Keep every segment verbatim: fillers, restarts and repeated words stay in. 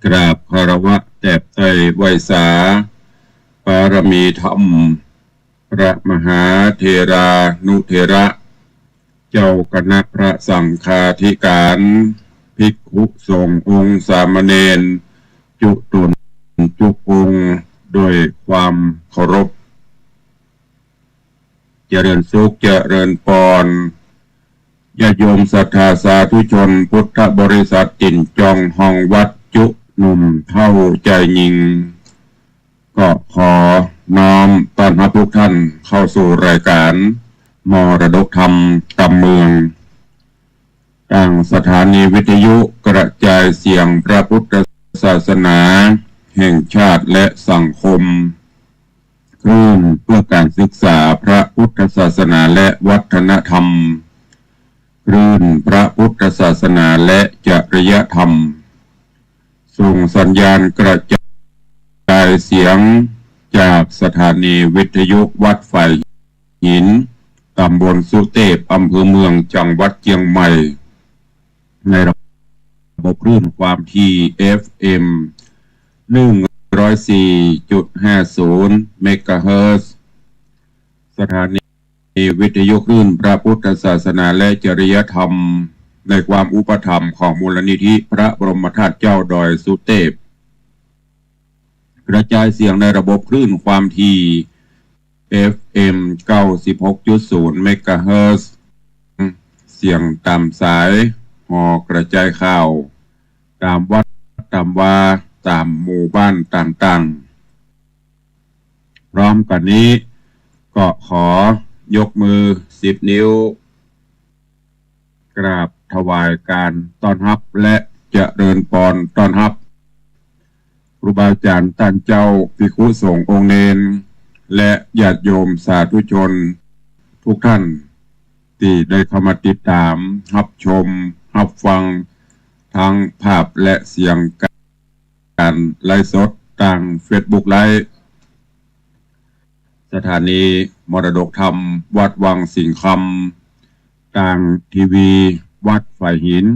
กราบคารวะแตบไต้ไหว้สา ปารมีธรรม พระมหาเถรานุเถระ เจ้าคณะพระสังฆาธิการ ภิกขุสงฆ์องค์สามเณร จุ๊ตนจุ๊กองค์ ด้วยความเคารพ เจริญสุข เจริญปอน ญาติโยมศรัทธาสาธุชน พุทธบริษัท ติ่นจ่องห้องวัดจุ๊หนุ่มเฒ่าจายญิง ก็ขอน้อมต้อนฮับทุกท่านเข้าสู่รายการมรดกธรรมกำเมือง ตางสถานีวิทยุกระจายเสียงพระพุทธศาสนาแห่งชาติและสังคม คลื่นเพื่อการศึกษาพระพุทธศาสนาและวัฒนธรรม คลื่นพระพุทธศาสนาและจริยธรรม ส่งสัญญาณกระจายเสียงจากสถานีวิทยุวัดฝายหิน ตำบลสุเตพ อำเภอเมือง จังหวัดเจียงใหม่ ในระบบคลื่นความถี่ เอฟเอ็ม หนึ่งร้อยสี่จุดห้าศูนย์ เมกะเฮิรตซ์ สถานีวิทยุคลื่นพระพุทธศาสนาและจริยธรรม ในความอุปถัมภ์ของมูลนิธิพระบรมธาตุเจ้าดอยสุเตพ กระจายเสียงในระบบคลื่นความถี่ เอฟเอ็ม เก้าสิบหกจุดศูนย์ เมกะเฮิรตซ์ เสียงต๋ามสาย หอกระจายข่าว ต๋ามวัดต๋ามวา ต๋ามหมู่บ้านต่างๆ พร้อมกั๋นนี้ ก็ขอยกมือสิบนิ้ว กราบถวายการต้อนฮับและเจริญปอนต้อนฮับ ครูบาอาจ๋ารย์ต้านเจ้า ภิกขุสงฆ์องค์เณร และญาติโยมสาธุชนทุกท่าน ตี้ได้เข้ามาติดต๋าม ฮับชม ฮับฟัง ตึงภาพและเสียง ก๋านไลฟ์สดตางเฟซบุ๊กไลฟ์ สถานีมรดกธรรมวัดวังสิงห์คำ ตางทีวีวัดฝายหิน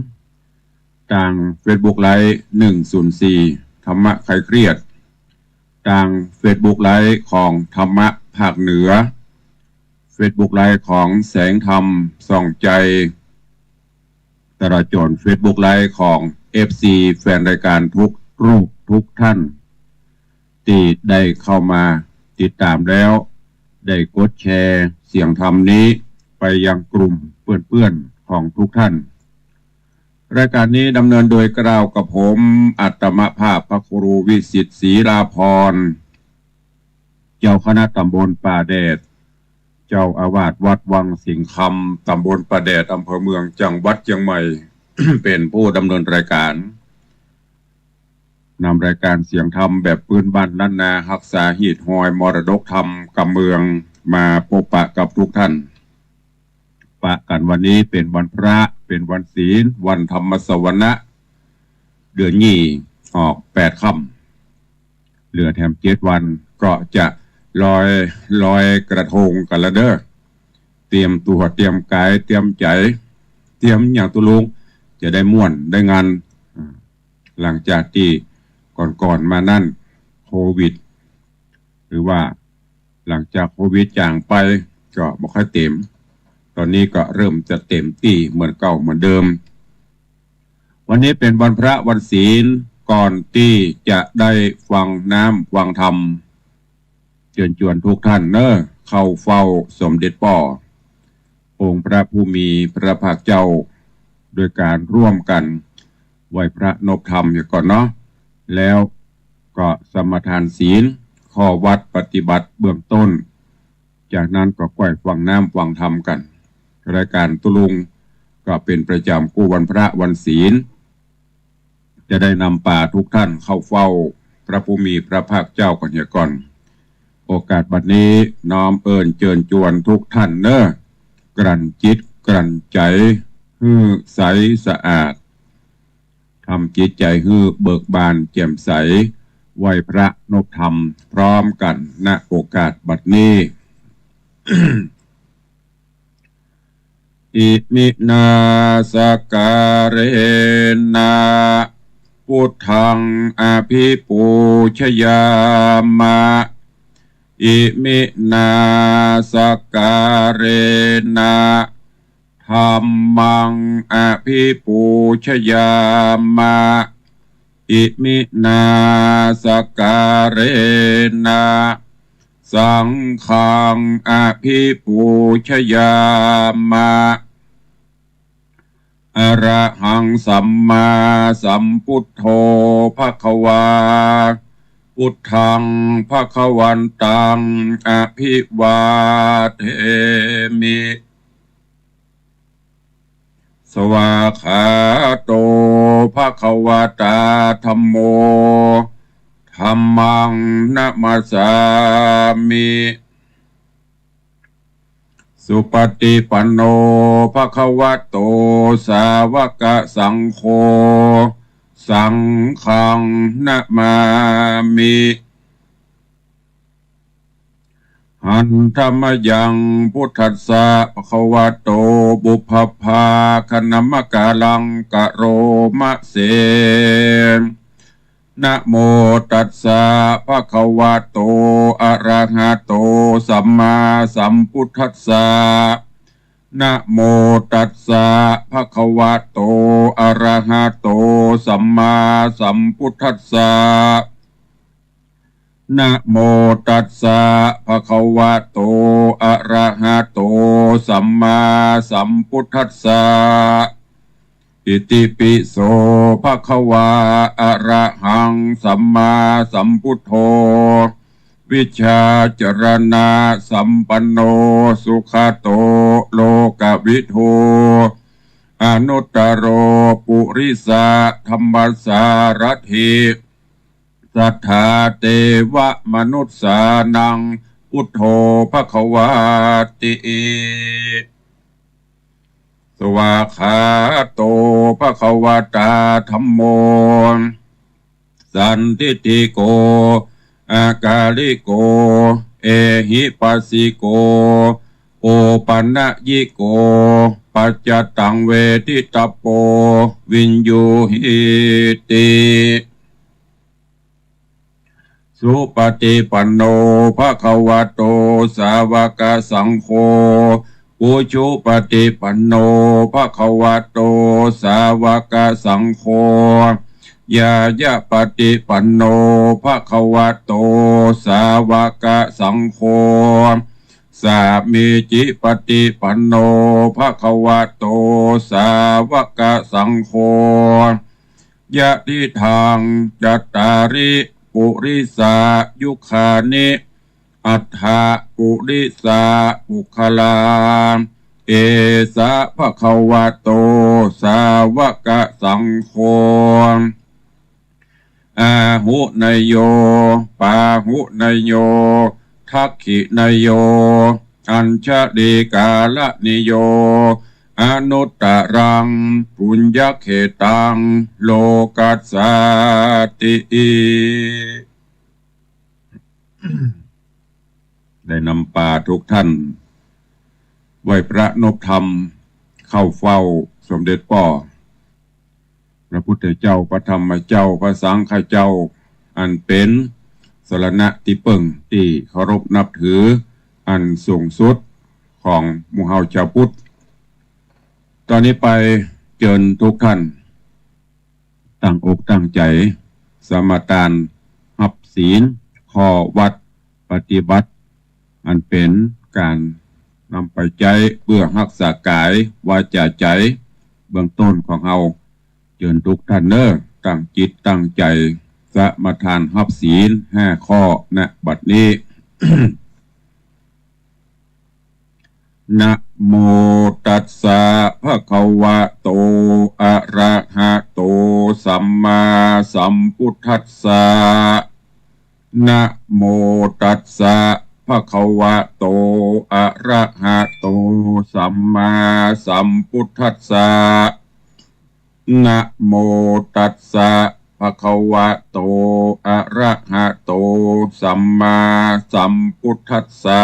ตางเฟซบุ๊กไลฟ์ หนึ่งศูนย์สี่ ธรรมะคลายเครียด ตางเฟซบุ๊กไลฟ์ของธรรมะภาคเหนือ เฟซบุ๊กไลฟ์ของแสงธรรมส่องใจ ตลอดจ๋นเฟซบุ๊กไลฟ์ของเอฟซี แฟนรายการทุกรูปทุกท่าน ตี้ได้เข้ามาติดต๋ามแล้ว ได้กดแชร์เสียงธรรมนี้ไปยังกลุ่มเปื้อนๆ ของทุกท่าน รายการนี้ดำเนินโดยเกล้ากับผม อาตมาภาพพระครูวิสิทธิ์ ศรีลาภรณ์ เจ้าคณะตำบลป่าแดด เจ้าอาวาสวัดวังสิงห์คำ ตำบลป่าแดด อำเภอเมือง จังหวัดเจียงใหม่ เป๋นผู้ดำเนินรายการ นำรายการเสียงธรรมแบบปื้นบ้านล้านนา ฮักษาฮีตฮอยมรดกธรรมกำเมือง มาปบปะกับทุกท่าน ปะกั๋นวันนี้เป๋นวันพระ เป๋นวันศีล วันธรรมสวนะ เดือนยี่ออกแปดค่ำ เหลือแถมเจ็ดวัน ก็จะลอย ลอยกระทงกั๋นละเด้อ เตรียมตั๋ว เตรียมก๋าย เตรียมใจ๋ เตรียมอะหยังตุ๊ลุง จะได้ม่วน ได้งัน อ่า หลังจากตี้ก่อนๆ มานั้น โควิด หรือว่าหลังจากโควิดจ๋างไป ก็บ่ค่อยเต๋ม ต๋อนนี้ก็เริ่มจะเต๋มตี้เหมือนเก่าเหมือนเดิม วันนี้เป๋นวันพระวันศีล ก่อนตี้จะได้ฟังน้ำฟังธรรม เจิญจวนทุกท่านเน่อ เข้าเฝ้าสมเด็จป้อ องค์พระผู้มีพระภาคเจ้า โดยก๋านร่วมกั๋นไหว้พระนบธรรมเหียก่อนเนาะ แล้วก็สมาทานศีล ข้อวัตรปฏิบัติเบื้องต้น จากนั้นก็ใค่อยฟังน้ำฟังธรรมกั๋น รายการตุ๊ลุงก็เป๋นประจ๋ำกู้วันพระวันศีล จะได้นำปาทุกท่านเข้าเฝ้าพระผู้มีพระภาคเจ้ากั๋นเหียก่อน โอกาสบัดนี้น้อมเอิ้นเจิญจวนทุกท่านเน่อ กลั่นจิตกลั่นใจ๋หื้อใสสะอาด ทำจิตใจ๋หื้อเบิกบานแจ่มใส ไหว้พระนบธรรมพร้อมกั๋น ณ โอกาสบัดนี้ อิมินาสการเณนะ ปุ Buddhaṃ abhipūjayāma. Iminā sakkārena dhammaṃ abhipūjayāma. Iminā sakkārena saṅghaṃ abhipūjayāma. Arahaṃ sammāsambuddho bhagavā. Buddhaṃ bhagavantaṃ abhivādemi. Svākkhāto bhagavatā dhammo. Dhammaṃ namassāmi. Supaṭipanno bhagavato sāvakasaṅgho. Saṅghaṃ namāmi. Handa mayaṃ buddhassa bhagavato pubbabhāganamakāraṃ karoma se. Namo tassa bhagavato arahato sammāsambuddhassa. Namo tassa bhagavato arahato sammāsambuddhassa. Namo tassa bhagavato arahato sammāsambuddhassa. Itipi so bhagavā arahaṃ sammāsambuddho vijjācaraṇasampanno sugato lokavidū anuttaro purisadammasārathi satthā devamanussānaṃ buddho bhagavāti. Svākkhāto bhagavatā dhammo sandiṭṭhiko akāliko ehipassiko opanayiko paccattaṃ veditabbo viññūhīti. Supaṭipanno bhagavato sāvakasaṅgho. Ujupaṭipanno bhagavato sāvakasaṅgho. Ñāyapaṭipanno bhagavato sāvakasaṅgho. Sāmīcipaṭipanno bhagavato sāvakasaṅgho. Yadidaṃ cattāri purisayugāni aṭṭha purisapuggalā, esa bhagavato sāvakasaṅgho, āhuneyyo pāhuneyyo dakkhiṇeyyo añjalikaraṇīyo anuttaraṃ puññakkhettaṃ lokassāti. ได้นำปาทุกท่าน ไหว้พระนบธรรม เข้าเฝ้าสมเด็จป้อ พระพุทธเจ้า พระธรรมเจ้า พระสังฆเจ้า อันเป๋นสรณะตี้เปิ้งตี้เคารพนับถืออันสูงสุดของหมู่เฮาจาวพุทธ ต่อนี้ไปเจิญทุกท่าน ตั้งอกตั้งใจ๋สมาทานฮับศีล ข้อวัตรปฏิบัติ อันเป๋นก๋านนำไปใจ๊เปื้อฮักษากายวาจาใจ๋ เบื้องต้นของเฮา เจิญทุกท่านเน่อ ตั้งจิตตั้งใจ๋สมาทานฮับศีลห้าข้อ ณ บัดนี้ Namo tassa bhagavato arahato sammāsambuddhassa. Namo tassa bhagavato arahato sammāsambuddhassa. Namo tassa bhagavato arahato sammāsambuddhassa.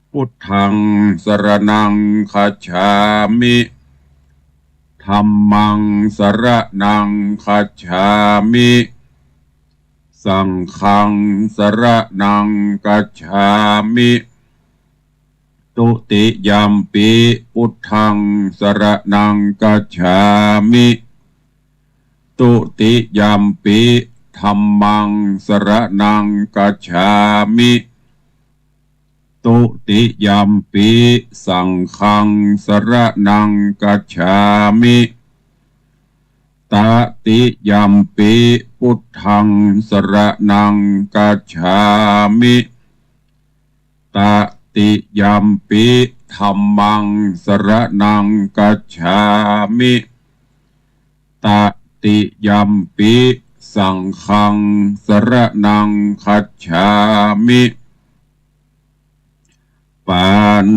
Buddhaṃ saraṇaṃ gacchāmi. ธัมมัง สรณัง คัจฉามิ สังฆัง สรณัง คัจฉามิ ทุติยัมปิ พุทธัง สรณัง คัจฉามิ ทุติยัมปิ ธัมมัง สรณัง คัจฉามิ ทุติยัมปิ สังฆัง สรณัง คัจฉามิ ตติยัมปิ พุทธัง สรณัง คัจฉามิ ตติยัมปิ ธัมมัง สรณัง คัจฉามิ ตติยัมปิ สังฆัง สรณัง คัจฉามิ ปา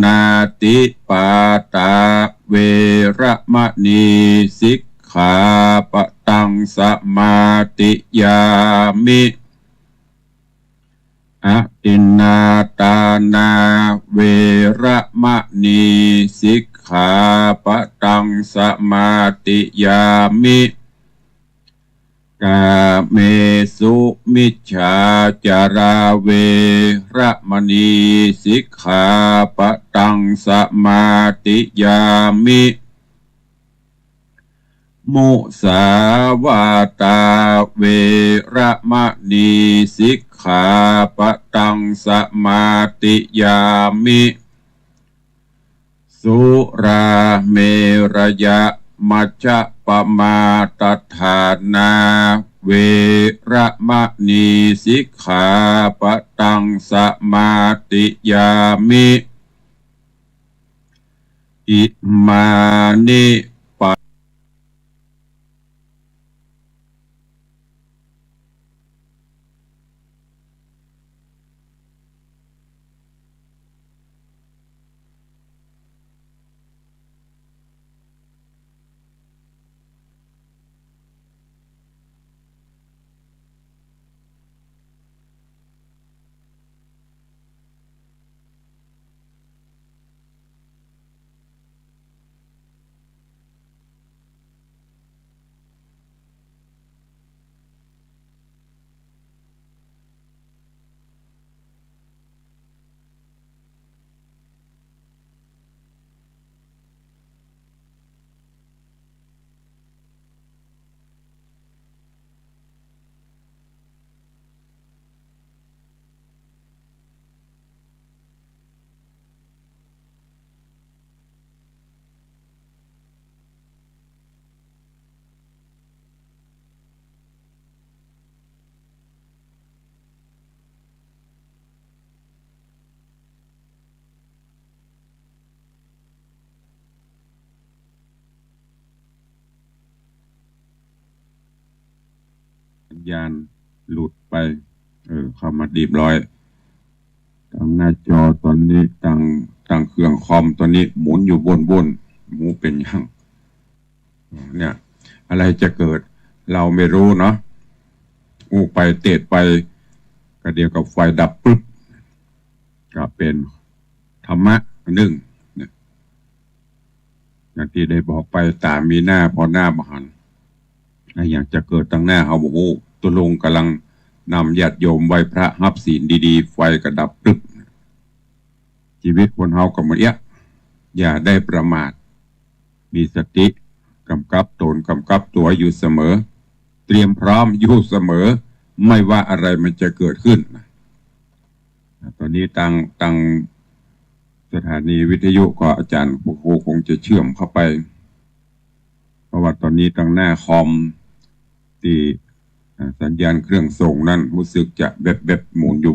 ณาติปาตา เวระมะณี สิกขาปะตัง สมาธิยามิ อทินนาทานา เวระมะณี สิกขาปะตัง สมาธิยามิ กาเมสุมิจฉาจารา เวระมะณี สิกขาปะตัง สมาธิยามิ มุสาวาทา เวระมะณี สิกขาปะตัง สมาธิยามิ สุราเมรยะมัจจปมาทฐานา เวระมะณี สิกขาปะตัง สมาธิยามิ อิมานิปา สัญญาณหลุดไป เออ เข้ามาเรียบร้อย ตังหน้าจอตอนนี้ ตัง ตังเครื่องคอมตอนนี้หมุนอยู่วนๆ บ่ฮู้เป๋นหยัง เนี่ย อะไรจะเกิด เราไม่รู้เนาะ อู้ไปเตสไป ก็เดี๋ยวก็ไฟดับปึ๊บ ก็เป๋นธรรมะอันนึ่งเนี่ย อย่างตี้ได้บอกไป ต๋ามีหน้า ผ่อหน้าบ่หัน อะหยังจะเกิดตังหน้าเฮาบ่ฮู้ ตุ๊ลุงก๋ำลังนำญาติโยมไหว้พระฮับศีลดีๆ ไฟก็ดับปึ๊บ จีวิตคนเฮาก็เหมือนเอี้ย อย่าได้ประมาท มีสติ กำกับต๋น กำกับตั๋วอยู่เสมอ เตรียมพร้อมอยู่เสมอ ไม่ว่าอะไรมันจะเกิดขึ้นนะ ตอนนี้ตัง ตังสถานีวิทยุก็อาจารย์พระครูคงจะเชื่อมเข้าไป เพราะว่าตอนนี้ตังหน้าคอมตี้ อ่า สัญญาณเครื่องส่งนั้นรู้สึกจะแวบๆ หมุนอยู่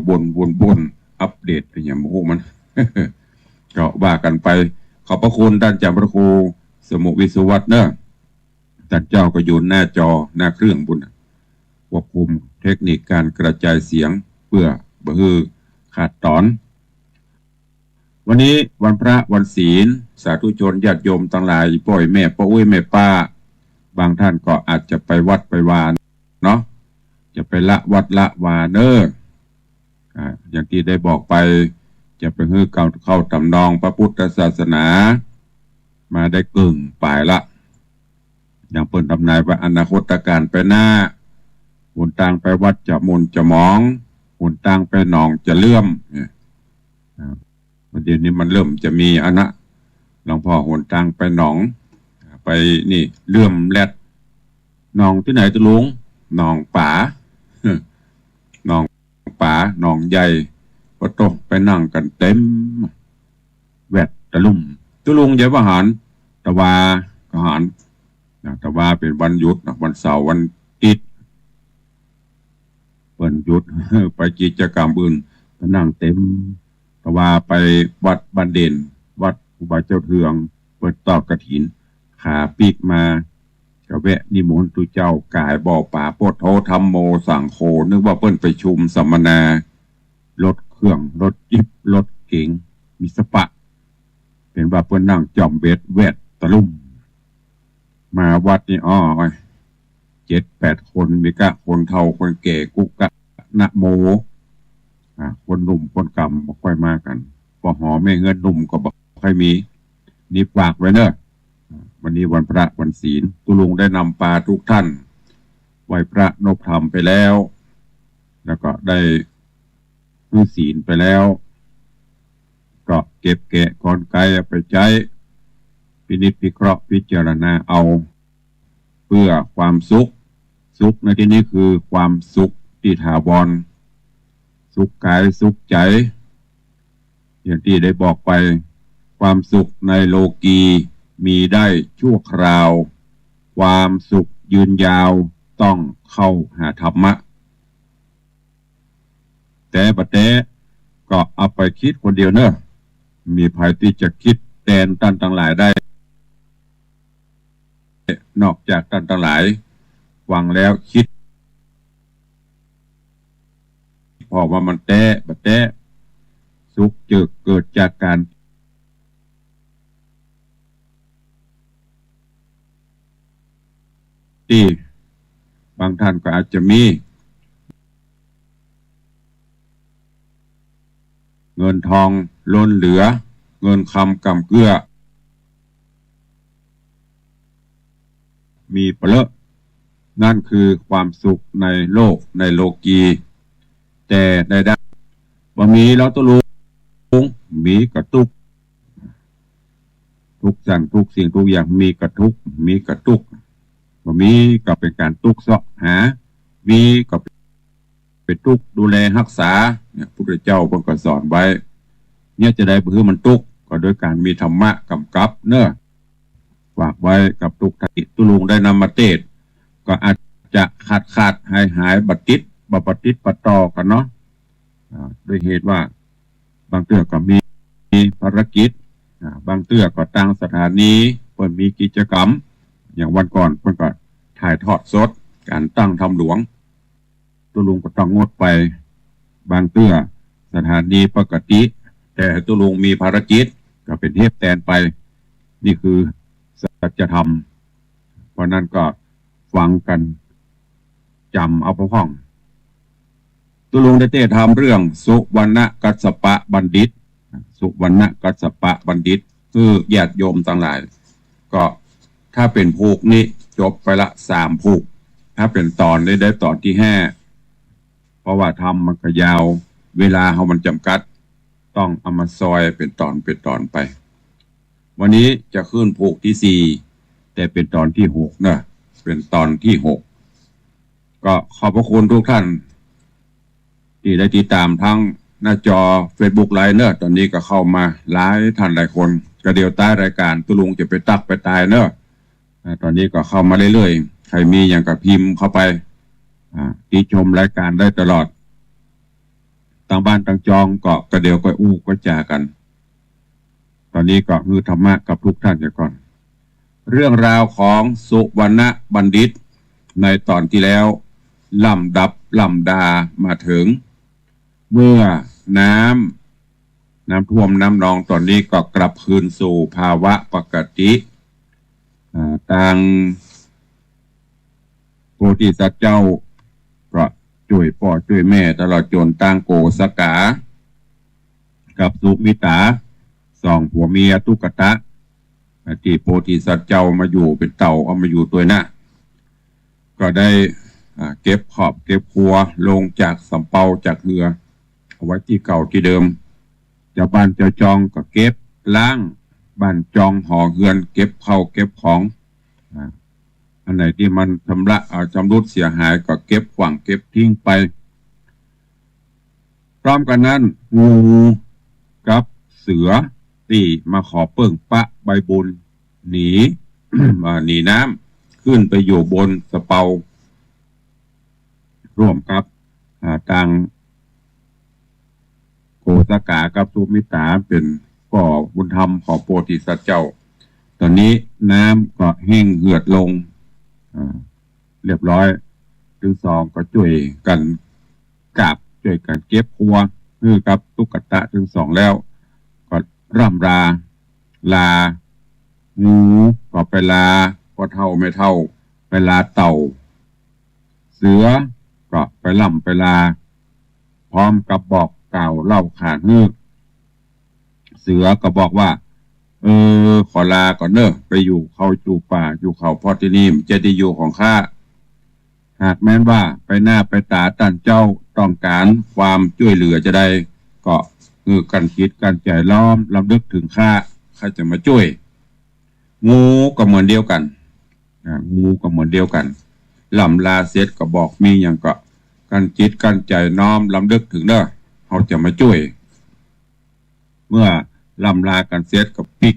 วนๆ อัปเดตอะหยังบ่ฮู้มัน ก็ว่ากันไป ขอบพระคุณต้านอาจารย์พระครูสมุห์ วิศวัฒน์เนาะ ต้านเจ้าก็อยู่หน้าจอหน้าเครื่องปู้นน่ะ ควบคุมเทคนิคการกระจายเสียงเปื้อบ่หื้อขาดต๋อน วันนี้วันพระวันศีล สาธุชนญาติโยมตังหลาย ป้อแม่ ป้ออุ๊ยแม่ป้า บางต้านก็อาจจะไปวัดไปวาเนาะ จะไปละวัดละวาเน้อ อ่า อย่างตี้ได้บอกไป จะไปหื้อเข้า เข้าต๋ามนองพระพุทธศาสนา มาได้เกิ่งป๋ายละ อย่างเปิ้นทำนายว่าอนาคตก๋านไปหน้า หนตางไปวัดจะหม่นจะหมอง หนตางไปหนองจะเลื่อมเนี่ย อ่า เดี๋ยวนี้มันเริ่มจะมีอันนะ หลวงพ่อ หนตางไปหนอง ไปนี่เลื่อมแลด หนองตี้ไหนตุ๊ลุง หนองป๋า หนองป๋า หนองใหญ่ ปะโต๊ะ ไปนั่งกั๋นเต็ม แวดตะลุ่ม ตุ๊ลุงใหญ่บ่หัน ตะวาก็หันนะ ตะวาเป๋นวันหยุดนะ วันเสาร์วันอาทิตย์ เปิ้นหยุด ไปกิจกรรมอื่น ไปนั่งเต็ม ตะวาไปวัดบ้านเด่น วัดครูบาเจ้าเทือง เปิ้นตอดกฐิน ขาปิ๊กมา ก็แวะนิมนต์ตุ๊เจ้าก๋ายบ่ป๋า พุทโธธัมโมสังโฆ นึกว่าเปิ้นประชุมสัมมนา รถเครื่อง รถจิ๊ป รถเก๋ง มีสปะ เป๋นว่าเปิ้นนั่งจ่อมเวท แวดตะลุ่ม มาวัดนี่ อ้อ เจ็ดแปดคน มีก้าคนเฒ่าคนแก่ กุกะนะโม อ่า คนหนุ่มคนก่ำบ่ค่อยมากั๋น ปอหอแม่เฮือนหนุ่มก็บ่ค่อยมี นี่ฝากไว้เน่อ อ่า วันนี้วันพระวันศีล ตุ๊ลุงได้นำปาทุกท่าน ไหว้พระนบธรรมไปแล้ว แล้วก็ได้ ถือศีลไปแล้ว ก็เก็บแกะกรรไกรเอาไปใจ๊ พินิจพิเคราะห์พิจารณาเอา เพื่อความสุข สุขในที่นี้คือความสุขตี้ถาวร สุขกายสุขใจ๋ อย่างตี้ได้บอกไป ความสุขในโลกีมีได้ชั่วคราว ความสุขยืนยาวต้องเข้าหาธรรมะ แต๊บ่แต๊ก็เอาไปกึ๊ดคนเดียวเน่อ บ่มีใผตี้จะกึ๊ดแตนต้านตังหลายได้ นอกจากต้านตังหลายฟังแล้วกึ๊ด เพราะว่ามันแต๊บ่แต๊ สุขเจิ่งเกิดจากก๋าน ตี้บางท่านก็อาจจะมี เงินทองล้นเหลือ เงินคำก่ำเกื้อ มีเป๋อเลอะ นั่นคือความสุขในโลก ในโลกี แต่ในด้าน บ่มีแล้วตุ๊ลุง มีก็ตุ๊กข์ ทุกอย่าง ทุกสิ่งทุกอย่าง มีก็ทุกข์ มีก็ตุ๊กข์ บ่มีก็เป๋นก๋านตุ๊กข์เซาะหา มีก็ เป๋นตุ๊กข์ดูแลฮักษา เนี่ย พุทธเจ้าเปิ้นก็สอนไว้ เนี่ย จะใดบ่หื้อมันตุ๊กข์ ก็โดยก๋านมีธรรมะก๋ำกับเน่อ ฝากไว้กับทุกท่าน ตุ๊ลุงได้นำมาเตสน์ ก็อาจจะขาดๆ หายๆ บ่ติด บ่ปะติดปะต่อกั๋นเนาะ อ่า ด้วยเหตุว่า บางเตื้อก็มีภารกิจ อ่า บางเตื้อก็ตางสถานีเปิ้นมีกิจกรรม อย่างวันก่อนเปิ้นก็ถ่ายทอดสดก๋านตั้งธรรมหลวง ตุ๊ลุงก็ต้องงดไป บางเตื้อสถานีปกติ แต่ตุ๊ลุงมีภารกิจก็เป๋นเทปแตนไป นี่คือสัจธรรม เพราะนั้นก็ฟังกั๋น จ๋ำเอาพ่องๆ ตุ๊ลุงได้เตสน์ธรรมเรื่องสุวรรณกัสสปะบัณฑิต สุวรรณกัสสปะบัณฑิต หื้อญาติโยมตังหลาย ก็ถ้าเป๋นผูกนี่จบไปละสามผูก ถ้าเป๋นต๋อนนี่ได้ต๋อนตี้ห้า เพราะว่าธรรมมันก็ยาว เวลาเฮามันจ๋ำกัด ต้องเอามาซอยเป๋นต๋อนเป๋นต๋อนไป วันนี้จะขึ้นผูกตี้สี่ แต่เป๋นต๋อนตี้หกเน่อ เป๋นต๋อนตี้หก ก็ขอบพระคุณทุกท่าน ตี้ได้ติดต๋ามตางหน้าจอเฟซบุ๊กไลฟ์เน่อ ต๋อนนี้ก็เข้ามาหลายท่านหลายคน ก็เดี๋ยวต๊ายรายก๋านตุ๊ลุงจะไปตั๊กไปตายเน่อ อ่า ต๋อนนี้ก็เข้ามาเรื่อยๆ ใผมีหยังก็พิมพ์เข้าไป อ่า ติชมรายก๋านได้ตลอด ตางบ้านตางจองก็ ก็เดี๋ยวก็อู้ก็จ๋ากั๋น ต๋อนนี้ก็หื้อธรรมะกับทุกท่านเสียก่อน เรื่องราวของสุวรรณบัณฑิตในต๋อนตี้แล้ว ลำดับลำดามาเถิง เมื่อน้ำ น้ำท่วมน้ำนองต๋อนนี้ก็กลับคืนสู่ภาวะปกติ อ่า ตางโพธิสัตว์เจ้าก็จ้วยป้อจ้วยแม่ตลอดจ๋นตางโกสกา กับสุมิตา สองผัวเมียตุ๊กตะ ตี้โพธิสัตว์เจ้ามาอยู่เป๋นเต่า เอามาอยู่ตวยนะ ก็ได้ อ่า เก็บครอบเก็บครัวลงจากสำเปาจากเฮือ เอาไว้ตี้เก่าตี้เดิม เจ้าบ้านเจ้าจองก็เก็บล้างบ้านจองหอเฮือน เก็บข้าวเก็บของ อ่า อันไหนตี้มันชำระ อ่า ชำรุดเสียหายก็เก็บขว้างเก็บทิ้งไป พร้อมกั๋นนั้น งูกับเสือตี้มาขอเปิ้งปะใบบุญหนี อ่า หนีน้ำ ขึ้นไปอยู่บนสะเปา ร่วมกับ อ่า ตางโกสกากับสุมิตา เป๋นป้อบุญธรรมของโพธิสัตว์เจ้า ต๋อนนี้น้ำก็แห้งเหือดลง อ่า เรียบร้อย ตึงสองก็จ้วยกั๋นกาบ จ้วยกั๋นเก็บครัวหื้อกับตุ๊กตะตึงสองแล้ว ก็ร่ำลา ลา งูก็ไปลาป้อเฒ่าแม่เฒ่า ไปลาเต่า เสือก็ไปร่ำไปลา พร้อมกับบอกกล่าวเล่าขานหื้อ เสือก็บอกว่า เออ ขอลาก่อนเน่อ ไปอยู่เขาอยู่ป่าอยู่เขา เพราะตี้นี่บ่ใจ้ตี้อยู่ของข้า หากแม้นว่าไปหน้าไปต๋าต้านเจ้าต้องก๋านความจ้วยเหลือจาใด ก็หื้อกั๋นจิตกั๋นใจ๋น้อมรำลึกเถิงข้า ข้าจะมาจ้วย งูก็เหมือนเดียวกั๋น อ่า งูก็เหมือนเดียวกั๋น ร่ำลาเสร็จก็บอกมีหยังก็กั๋นจิตกั๋นใจ๋น้อมรำลึกเถิงเน่อ เฮาจะมาจ้วย เมื่อร่ำลากั๋นเสร็จก็ปิ๊ก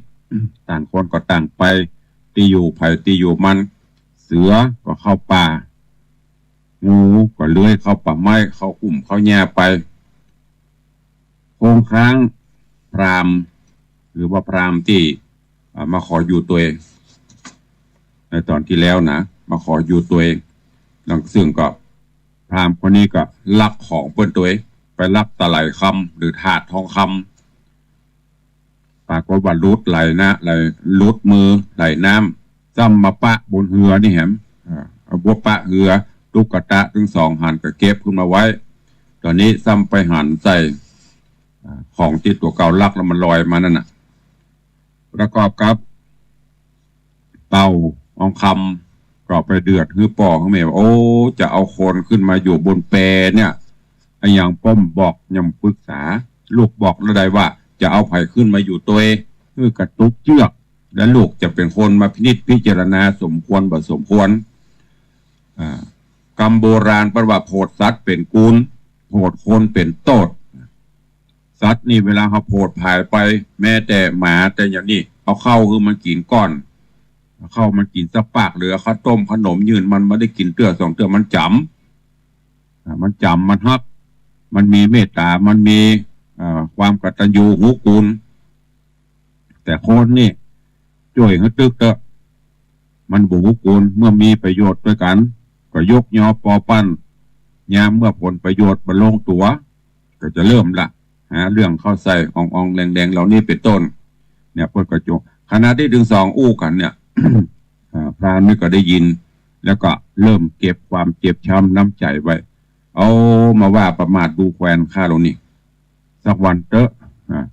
ต่างคนก็ต่างไป ตี้อยู่ใผตี้อยู่มัน เสือก็เข้าป่า งูก็เลื้อยเข้าป่าไม้ เข้าอุ้มเข้าหญ้าไป คงค้างพราหมณ์ หรือว่าพราหมณ์ตี้ อ่า มาขออยู่ตวย ในต๋อนตี้แล้วนะ มาขออยู่ตวย ดังซึ่งก็ พราหมณ์คนนี้ก็ลักของเปิ้นตวย ไปลักตะไหลคำ หรือถาดทองคำ ปรากฏว่าหลุดไหลนะ ไหล หลุดมือ ไหลน้ำ ซ้ำมาปะบนเฮือนี่แหม อ่า เอาบัวปะเฮือ ตุ๊กตะตึงสองหันก็เก็บขึ้นมาไว้ ต๋อนนี้ซ้ำไปหันใส่ อ่า ของตี้ตั๋วเก่าลักแล้วมันลอยมานั่นน่ะ ประกอบกับ เต่าอองคำก็ไปเดือดหื้อป้อหื้อแม่ว่า โอ้ จะเอาคนขึ้นมาอยู่บนแปเนี่ย อะหยังป้อมบอกหยังปรึกษา ลูกบอกแล้วได้ว่าจะเอาใผขึ้นมาอยู่ตวย หื้อกระตุกเจื้อก แล้วลูกจะเป๋นคนมาพินิจพิจารณาสมควรบ่สมควร อ่า กำโบราณเปิ้นว่าโผดสัตว์เป๋นกูล โผดคนเป๋นโต้ษ สัตว์นี่เวลาเฮาโผดผายไป แม้แต่หมาแต่อย่างนี้ เอาข้าวหื้อมันกิ๋นก่อน เอาข้าวมันกิ๋นสักปาก หรือเอาข้าวต้มขนมยื่นมัน มันได้กิ๋นเตื้อสองเตื้อ มันจ๋ำ อ่า มันจ๋ำ มันฮัก มันมีเมตต๋า มันมี อ่า ความกตัญญูฮู้กูล แต่คนนี่ จ้วยหื้อตึ๊กเต๊อะ มันบ่ฮู้กูล เมื่อมีประโยชน์ตวยกั๋น ก็ยกยอปอปั้น ยามเมื่อผลประโยชน์บ่ลงตั๋ว ก็จะเริ่มละ หาเรื่องเข้าใส่ อ่องๆ แหลงๆ เหล่านี้เป๋นต้น เนี่ย เปิ้นก็จ้วง ขณะตี้ตึงสองอู้กั๋นเนี่ย อ่า พราหมณ์นี่ก็ได้ยิน แล้วก็เริ่มเก็บความเจ็บช้ำน้ำใจ๋ไว้ เอามาว่าประมาทดูแควนข้าเฮานี่ สักวันเต๊อะ อ่า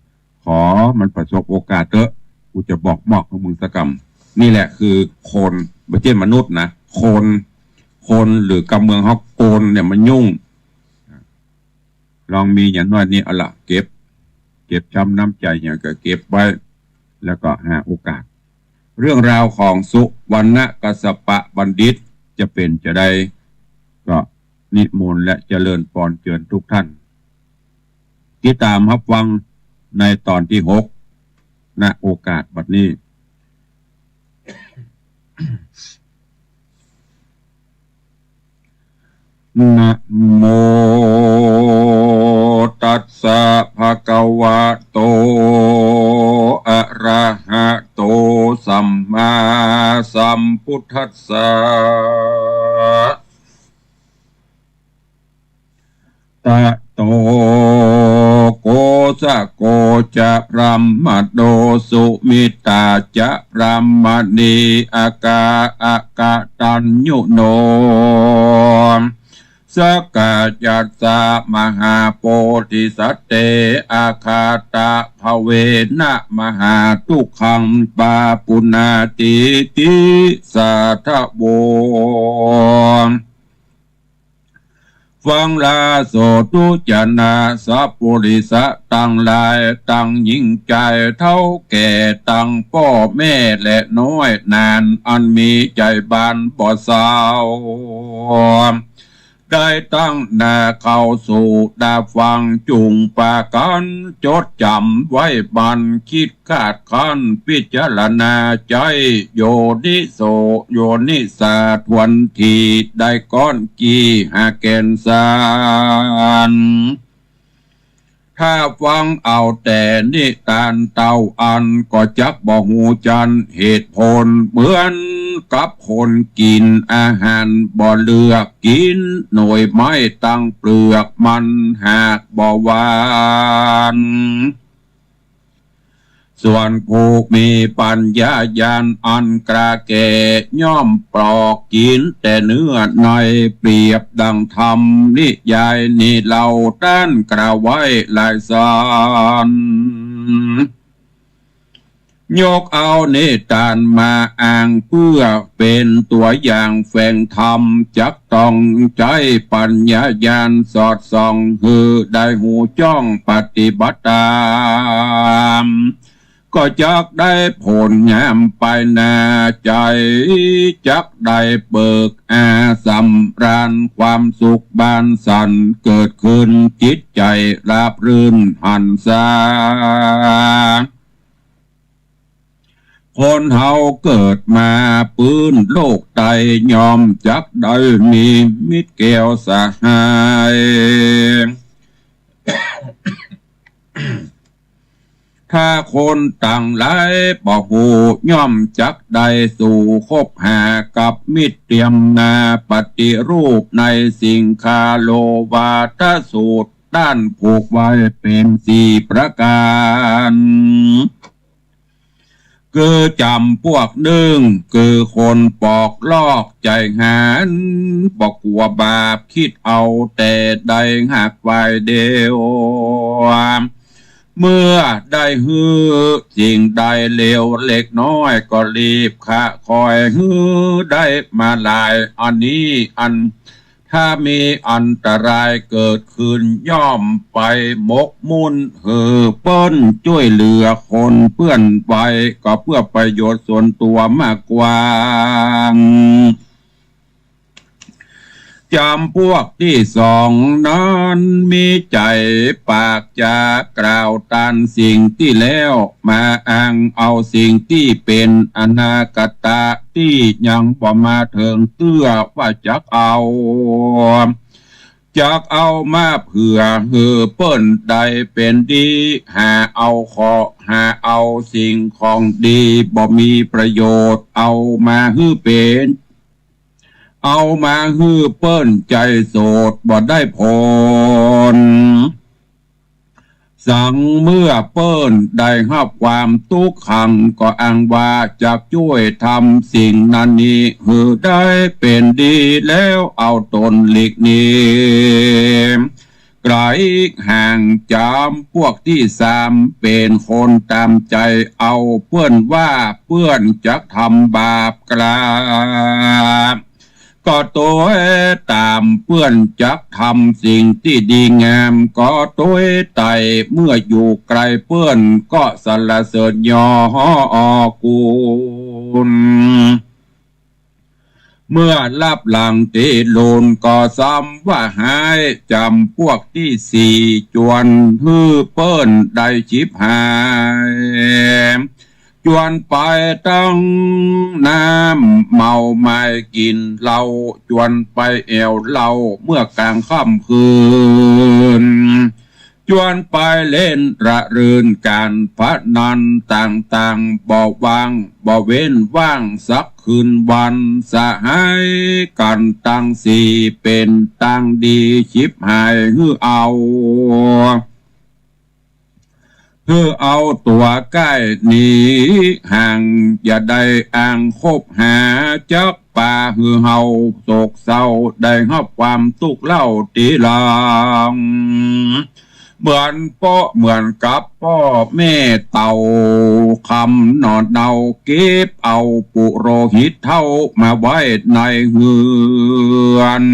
ขอมันประสบโอกาสเต๊อะ กูจะบอกมอบหื้อมึงสักกำ นี่แหละคือคน บ่ใจ้มนุษย์นะ คน คนหรือกำเมืองเฮาโกนเนี่ยมันยุ่ง ลองมีอย่างน้อยนี่ เอาละ เก็บ เจ็บช้ำน้ำใจ๋หยังก็เก็บไว้ แล้วก็หาโอกาส เรื่องราวของสุวรรณกัสสปะบัณฑิตจะเป๋นจาใด ก็นิมนต์และเจริญปอนเจิญทุกท่าน ติดต๋ามฮับฟังในต๋อนตี้หก ณ โอกาสบัดนี้ นะโมตัสสะภะคะวะโต อะระหะโต สัมมาสัมพุทธัสสะ ตะโต โกสะโก จะ พรหมโต สุมิตตา จะ พรหมณี อะกะ อะกะตัญญูโน อะ สักกายัสสะมหาโพธิสัตเต อาฆาตะภะเวนะมหาทุกขัง ปาปุณาตีติ สาธะโว ฟังลาโสธุ จนะสัปปุริสะตังหลาย ตังญิงจายเฒ่าแก่ ตังป้อแม่และน้อยหนาน อันมีใจ๋บานบ่เศร้า ได้ตั้งหน้าเข้าสู่ตาฟัง จุ่งปากั๋นจดจ๋ำไว้มั่น กึ๊ดคาดคั้นพิจารณาใจ๊ โยนิโส โยนิสา ถ้วนตี้ได้ก้อนกี้หาแก่นสาร ถ้าฟังเอาแต่นิตานเต้าอั้น ก็จักบ่ฮู้จั้นเหตุผล เหมือนกับคนกิ๋นอาหารบ่เลือก กิ๋นหน่วยไม้ตังเปลือก มันหากบ่หวาน ส่วนผู้มีปัญญาญาณอันกล้าแก่ ย่อมปอกกิ๋นแต่เนื้อใน เปรียบดังธรรมนิยายนี้เล่า ต้านกล่าวไว้หลายสาร ยกเอานิตานมาอ้างเปื้อเป๋นตั๋วอย่างแฝงธรรม จักต้องใจ๊ปัญญาญาณสอดส่อง หื้อได้ฮู้จ้องปฏิบัติต๋าม ก็จักได้ผลงามไปหน้า ใจ๋จักได้เบิกอาสำราญ ความสุขบานสันเกิดขึ้น จิตใจ๋ราบรื่นหันษา คนเฮาเกิดมาปื้นโลกไต ย่อมจักได้มีมิตรแก้วสหาย ถ้าคนตังหลายบ่ฮู้ ย่อมจักได้สู่คบหากับมิตรเตียมนา ปฏิรูปในสิงคาโลวาทสูตร ต้านผูกไว้เป๋นสี่ประก๋าน คือจ๋ำพวกนึ่ง คือคนปอกลอกใจ๋หาน บ่กั๋วบาป กึ๊ดเอาแต่ได้หากฝ่ายเดียว เมื่อได้หื้อสิ่งใดเลวเล็กน้อย ก็รีบคะคอยหื้อได้มาหลาย อันนี้อัน ถ้ามีอันตรายเกิดขึ้น ย่อมไปหมกมุ่นหื้อเปิ้นจ้วยเหลือคนเปื้อนไป ก็เปื้อประโยชน์ส่วนตั๋วมากกว่า จ๋ำพวกตี้สองนั้น มีใจ๋ปากจากล่าวต้านสิ่งตี้แล้ว มาอ้างเอาสิ่งตี้เป๋นอนากตะตี้ยังบ่มาเถิงเตื้อ ว่าจักเอา จักเอามาเผื่อหื้อเปิ้นได้เป๋นดี หาเอาเคราะห์ หาเอาสิ่งของดี บ่มีประโยชน์ เอามาหื้อเป๋น เอามาหื้อเปิ้นใจ๋โสด บ่ได้ผล สังเมื่อเปิ้นได้ฮับความตุ๊กขัง ก็อ้างว่าจักจ้วยทำสิ่งนั้นนี้หื้อได้เป๋นดี แล้วเอาต๋นหลีกหนีไก๋ห่าง จ๋ำพวกตี้สาม เป๋นคนต๋ามใจ๋เอา เปิ้นว่าเปิ้นจักทำบาปกล้า ก็ตวยต๋ามเปิ้น จักทำสิ่งตี้ดีงาม ก็ตวยไต่ เมื่ออยู่ใก้เปิ้น ก็สรรเสริญยอกูล เมื่อลับหลังตี้ลูน ก็ซ้ำว่าฮ้ายจ๋ำพวกตี้สี่ จวนหื้อเปิ้นได้ฉิบหาย จวนไปตั้งน้ำเมาไม้กิ๋นเหล้า จวนไปแอ่วเหล้าเมื่อกลางค่ำคืน จวนไปเล่นระรื่นก๋านพนันต่างๆ บ่ว่างบ่เว้นว่างสักคืนวัน สหายกั๋นตังสี่ เป๋นตางดีฉิบหายหื้อเอา หื้อเอาตั๋วใก้หนีห่าง อย่าได้อ้างคบหาจักปา หื้อเฮาโศกเศร้าได้ฮับความตุ๊กข์เล่าตี้หลัง เหมือนเปาะเหมือนกับป้อแม่เต่า คำหน่อเนาเก็บเอาปุโรหิตเฒ่ามาไว้ในเฮือน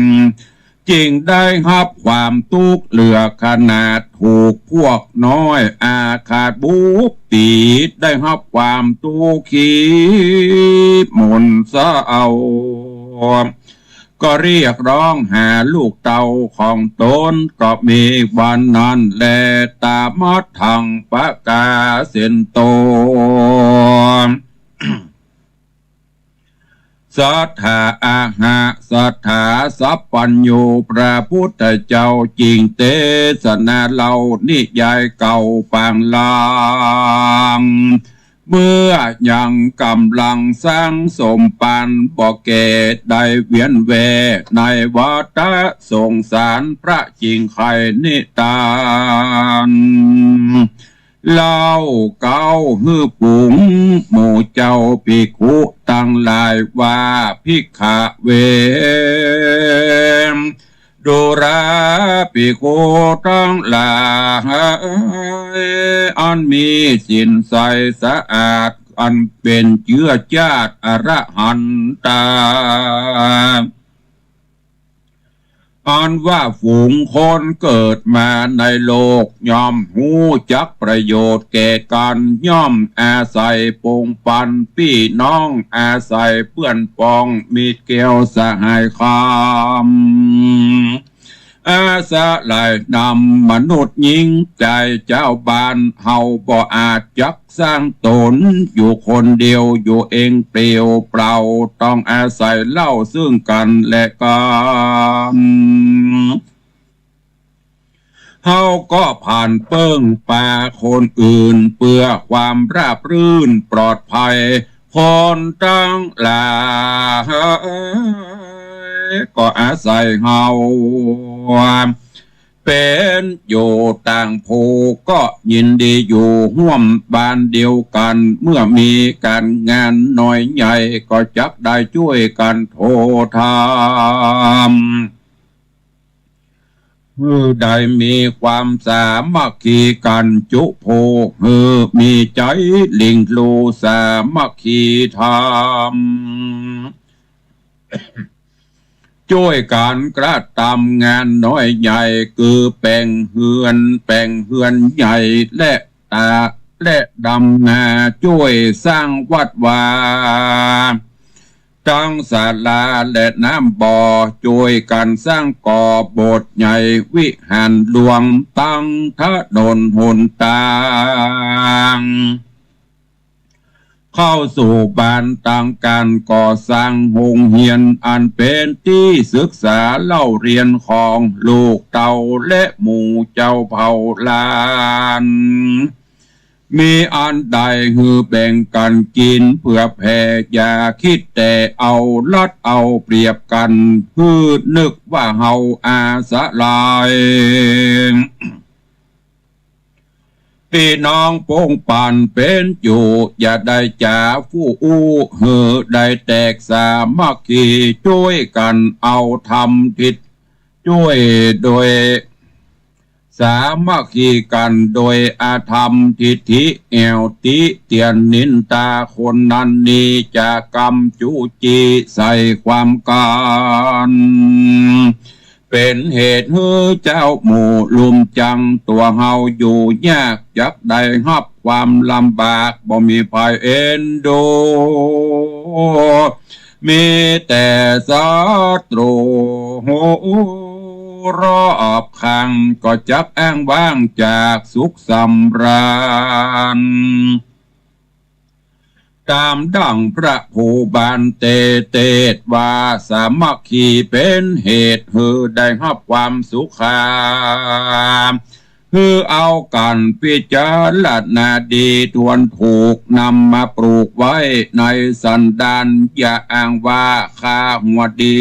จึงได้ฮับความตุ๊กข์เหลือขนาด ถูกพวกน้อยอาฆาตบุกตี ได้ฮับความตุ๊กข์ขีบหมนเศร้า ก็เรียกร้องหาลูกเต้าของตน ก็มีวันนั้นแล ตามัดถังปะกาเสนโต สัตถาอะหะ สัตถาสัพพัญญู พระพุทธเจ้าจึงเตสนาเล่านิยายเก่าปางลาง เมื่อยังก๋ำลังสร้างสมปานบ่แก่ ได้เวียนแว่ในวัฏสงสาร พระจึงใคร่นิทาน เล่าเก๊าหื้อฝูงหมู่เจ้าภิกขุตังหลายว่า ภิกขะเว ดูราภิกขุตังหลาย อันมีศีลใสสะอาด อันเป๋นเจื้อจาติอรหันตา อันว่าฝูงคนเกิดมาในโลก ย่อมฮู้จักประโยชน์แก่กั๋น ย่อมอาศัยปงปันปี้น้อง อาศัยเปื้อนปองมิตรแก้วสหายคำ อาศัยนำมนุษย์หญิงจายจาวบ้าน เฮาบ่อาจจัก สร้างต๋นอยู่คนเดียว อยู่เองเปล่าเปล่า ต้องอาศัยเล่าซึ่งกั๋นและกั๋น เฮาก็ผ่านเปิ้งปาคนอื่น เปื้อความราบรื่นปลอดภัย คนตังหลายก็อาศัยเฮา เป๋นอยู่ต่างหมู่ก็ยินดีอยู่ฮ่วมบ้านเดียวกั๋น เมื่อมีก๋านงานน้อยใหญ่ก็จักได้จ้วยกั๋นโถ่ทำ หื้อได้มีความสามัคคีกั๋นจุผู้ หื้อมีใจ๋หลิ่งลู่สามัคคีธรรม จ้วยกั๋นกระตำงานน้อยใหญ่ คือแป๋งเฮือน แป๋งเฮือนใหญ่และตา และดำนา จ้วยสร้างวัดวา ตังศาลาและน้ำบ่อ จ้วยกั๋นสร้างก่อโบสถ์ใหญ่วิหารหลวง ตังถนนหนตาง เข้าสู่บ้านต่างกั๋น ก่อสร้างโฮงเฮียนอันเป๋นตี้ศึกษาเล่าเฮียนของลูกเต้าและหมู่เจ้าเผ่าหลาน มีอันใดหื้อแบ่งกั๋นกิ๋นเผื่อแผ่ อย่าคิดแต่เอารัดเอาเปรียบกั๋น หื้อนึกว่าเฮาอาศัย ปี้น้องปงปันเป๋นอยู่ อย่าได้จ๋าฟู่อู้ หื้อได้แตกสามัคคี จ้วยกั๋นเอาธรรมทิฏ จ้วยโดย สามัคคีกั๋นโดยอาธรรม ทิฐิแอ่ว ติเตียนนินตาคนนั้นนี้ จะกำจู้จี้ใส่ความกั๋น เป๋นเหตุหื้อเจ้าหมู่ลุ่มจัง ตั๋วเฮาอยู่ยาก จักได้ฮับความลำบาก บ่มีใผเอ็นดู มีแต่ศัตรูรอบข้าง ก็จักอ้างว้างจากสุขสำราญ ต๋ามดั่งพระภูบาลเตเตศน์ว่า สามัคคีเป๋นเหตุหื้อได้ฮับความสุขา หื้อเอากั๋นพิจารณาดีถ้วนถูก นำมาปลูกไว้ในสันดาน อย่าอ้างว่าข้าหัวดี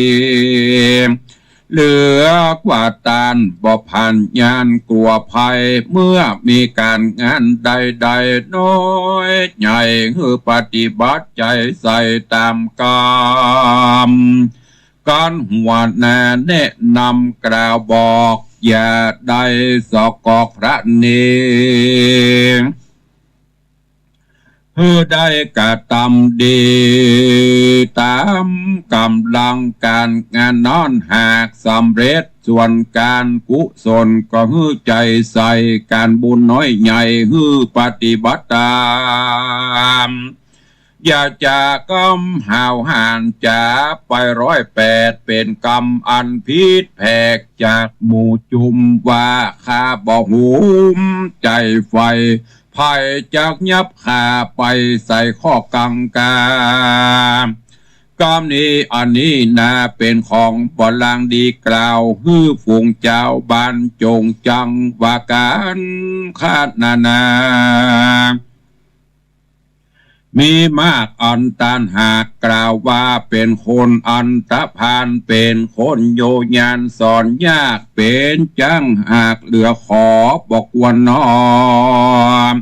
เหลือกว่าต้านบ่ผ่านญาณกลัวภัย เมื่อมีก๋านงานใดๆ น้อยใหญ่ หื้อปฏิบัติใจ๋ใส่ต๋ามกำ ก๋านหัวหน้าแนะนำกล่าวบอก อย่าได้สะกอกพระเณร หื้อได้กระตำดีต๋ามก๋ำลังก๋านงานนั้น หากสำเร็จส่วนก๋านกุศลก็หื้อใจ๋ใส่ก๋านบุญน้อยใหญ่ หื้อปฏิบัติต๋าม อย่าจ๋ากำห้าวหาญจ๋าไปร้อยแปด เป๋นกำอันผิดแผกจากหมู่จุม ว่าข้าบ่ฮูมใจ๋ใฝ่ ใผจักยับข้าไปใส่ข้อกังขา กำนี้อันนี้นาเป๋นของบ่ลางดีกล่าว หื้อฝูงจาวบ้านจงจังว่ากั๋น ข้านานา มีมากอันต้านหากกล่าวว่าเป๋นคนอันธพาล เป๋นคนโยญาณสอนยาก เป๋นจั้งหากเหลือขอบ่ควรน้อม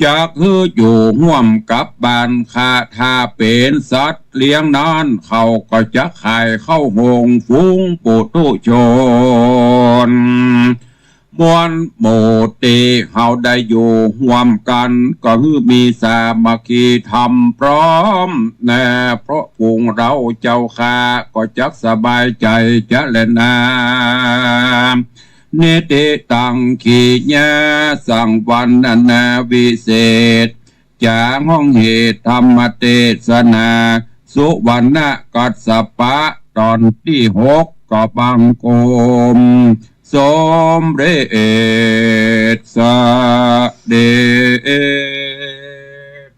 จักหื้ออยู่ฮ่วมกับบ้านข้า ถ้าเป๋นสัตว์เลี้ยงนั้น เขาก็จักขายเข้าโฮง ฝูงปุถุชน ม่วนหมู่ตี้เฮาได้อยู่ฮ่วมกั๋น ก็หื้อมีสามัคคีธรรมพร้อมแน่ เพราะฝูงเฮาเจ้าข้า ก็จักสบายใจ๋จะแลนา นิติตัง ขีญาสังวรรณนาวิเศษ จ๋าห้องเหตุธรรมเตสนา สุวรรณกัสสปะ ต๋อนตี้หก ก็บังคมสมเร็จสะเด็จ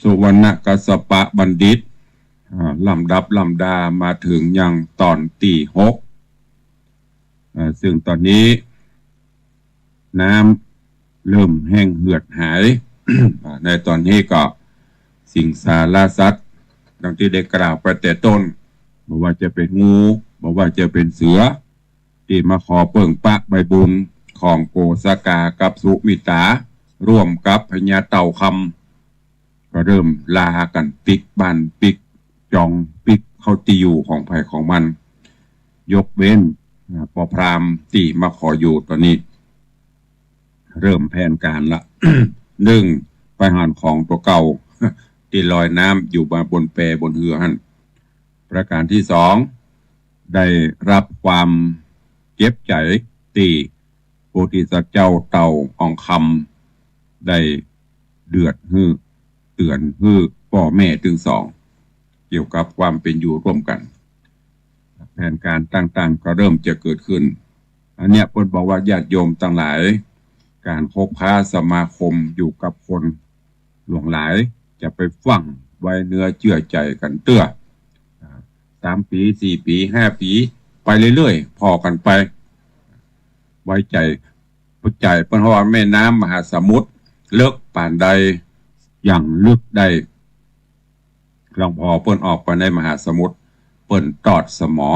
สุวรรณกัสสปะบัณฑิต อ่า ลำดับลำดามาเถิงยังต๋อนตี้หก อ่า ซึ่งต๋อนนี้น้ำเริ่มแห้งเหือดหาย อ่า ในต๋อนนี้ก็สิงสารสัตว์ ดังตี้ได้กล่าวไปแต่ต้น บ่ว่าจะเป๋นงู บ่ว่าจะเป๋นเสือ ตี้มาขอเปิ้งปะใบบุญของโกสกากับสุมิตา ร่วมกับพญาเต่าคำ ก็เริ่มลากั๋นปิ๊กบ้านปิ๊กจองปิ๊กเข้าตี้อยู่ของใผของมัน ยกเว้น อ่า ป้อพราหมณ์ตี้มาขออยู่ต๋อนนี้ เริ่มแผนก๋านละ นึ่ง ไปหาของตั๋วเก่า ตี้ลอยน้ำอยู่มาบนแปบนเฮือหั้น ประก๋านตี้สอง ได้ฮับความเจ็บใจ๋ตี้โพธิสัตว์เจ้าเต่าอ่องคำ ได้เดือดหื้อ เตื๋อนหื้อป้อแม่ตึงสอง เกี่ยวกับความเป๋นอยู่ร่วมกั๋น แผนก๋านต่างๆ ก็เริ่มจะเกิดขึ้น อันเนี้ยเปิ้นบอกว่าญาติโยมตังหลาย ก๋านคบค้าสมาคมอยู่กับคนหลวงหลาย จะไปฟั่งไว้เนื้อเจื้อใจ๋กั๋นเตื้อ อ่า สามปี๋ สี่ปี๋ ห้าปี๋ ไปเรื่อยๆ ผ่อกั๋นไป ไว้ใจ๋ ใจ๋เปิ้น เพราะว่าแม่น้ำมหาสมุทรเลิกปานใด อย่างลึกได้ หลวงพ่อเปิ้นออกไปในมหาสมุทร เปิ้นตอดสมอ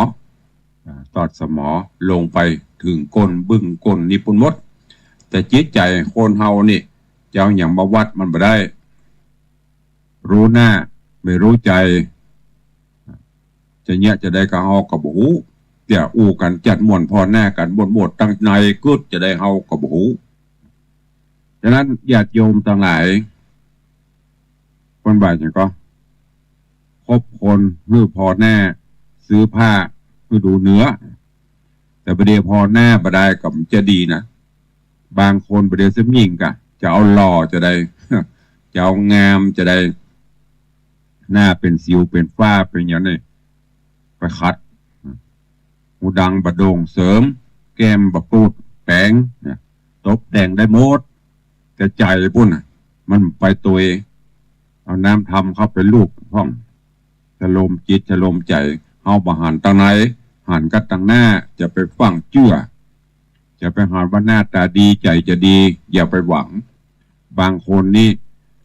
อ่า ตอดสมอลงไปเถิงก้นบึ้งก้นนี้ปู้นหมด แต่จิตใจ๋คนเฮานี่ จะเอาหยังมาวัดมันบ่ได้ ฮู้หน้า บ่ฮู้ใจ๋ จะเยียะจาใดกับเฮาก็บ่ฮู้ เดี๋ยวอู้กั๋นจัดม่วนผ่อหน้ากั๋นม่วนๆ ตังในกึ๊ดจาใดเฮาก็บ่ฮู้ ฉะนั้นญาติโยมตังหลาย เปิ้นว่าหยังก่อ คบคนหื้อผ่อหน้า ซื้อผ้าหื้อดูเนื้อ แต่บ่าเดี่ยวผ่อหน้าบ่ได้ก็บ่จะดีนะ บางคนบ่าเดี่ยวเสียหญิงก่ะ จะเอาหล่อจาใด จะเอางามจาใด หน้าเป๋นสิวเป๋นฝ้าเป๋นหยังนี่ ไปขัด หูดังบ่โด่งเสริม แก้มบ่ปูดแป๋งเนี่ย ตบแต่งได้หมด แต่ใจ๋ปู้นน่ะ มันไปตวย เอาน้ำธรรมเข้าไปลูบพ่อง สโลมจิตสโลมใจ๋ เฮาบ่หันตังใน หันกั๋นตังหน้า จะไปฟั่งเจื้อ จะไปหันว่าหน้าต๋าดีใจ๋จะดี อย่าไปหวัง บางคนนี่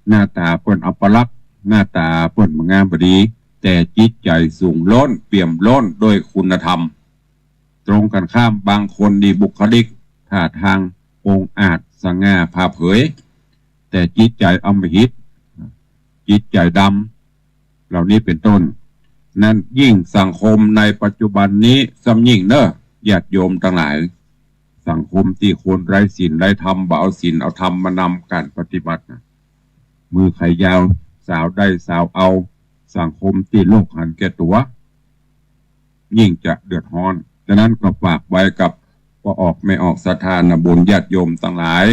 หน้าต๋าเปิ้นอัปลักษณ์ หน้าต๋าเปิ้นบ่งามบ่ดี แต่จิตใจ๋สูงล้น เปี่ยมล้นด้วยคุณธรรม ตรงกันข้าม บางคนนี่บุคลิกท่าตางองอาจสง่าผ่าเผย แต่จิตใจ๋อำมหิต จิตใจ๋ดำ เหล่านี้เป็นต้น นั้นยิ่งสังคมในปัจจุบันนี้ซ้ำยิ่งเน่อ ญาติโยมตังหลาย สังคมตี้คนไร้ศีลไร้ธรรม บ่เอาศีลเอาธรรมมานำก๋านปฏิบัตินะ มือใผยาว สาวได้สาวเอา สังคมตี้โลภหันแก่ตั๋ว ยิ่งจะเดือดฮ้อน ฉะนั้นก็ฝากไว้กับป้อออกแม่ออกศรัทธานาบุญญาติโยมตังหลาย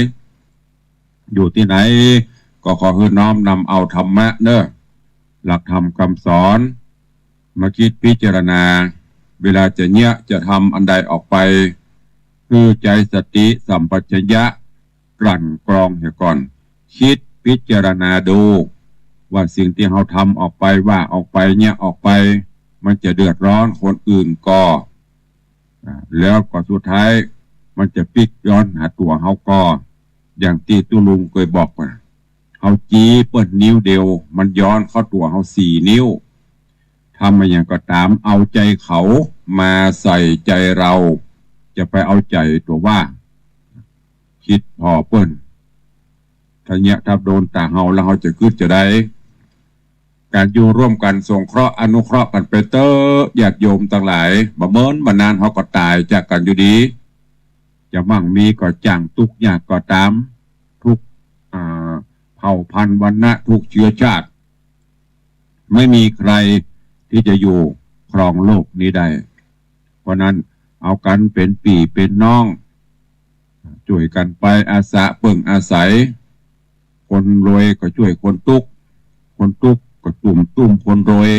อยู่ตี้ไหนก็ขอหื้อน้อมนำเอาธรรมะเน่อ หลักธรรมกำสอน มาคิดพิจารณา เวลาจะเยียะจะทำอันใดออกไป หื้อใจ๊สติสัมปชัญญะ กลั่นกรองเหียก่อน คิดพิจารณาดู ว่าสิ่งตี้เฮาทำออกไป ว่าออกไป เยียะออกไป มันจะเดือดฮ้อนคนอื่นก่อ อ่า แล้วก็สุดท้ายมันจะปิ๊กย้อนหาตั๋วเฮาก่อ อย่างตี้ตุ๊ลุงเกยบอกว่า เฮาจี๊เปิ้นนิ้วเดียว มันย้อนเข้าตั๋วเฮาสี่นิ้ว ทำมาอย่างก็ต๋าม เอาใจ๋เขามาใส่ใจ๋เฮา จะไปเอาใจ๋ตั๋วว่า คิดผ่อเปิ้น ถ้าเยียะถ้าโดนต๋าเฮาแล้วเฮาจะกึ๊ดจะใด ก๋านอยู่ร่วมกั๋นสงเคราะห์อนุเคราะห์กั๋นไปเต๊อะ ญาติโยมตังหลาย บ่เมินบ่นานเฮาก็ต๋ายจากกั๋นอยู่ดี จะมั่งมีก็จ้าง ตุ๊กยากก็ต๋าม ทุกข์ อ่า เผ่าพันธุ์วรรณะ ทุกเชื้อชาติ ไม่มีใครตี้จะอยู่ครองโลกนี้ได้ เพราะนั้นเอากั๋นเป๋นปี้เป๋นน้อง จ้วยกั๋นไปอาสาเปิ้งอาศัย คนรวยก็จ้วยคนตุ๊ก คนตุ๊กก็ตุ้มตุ้มคนรวย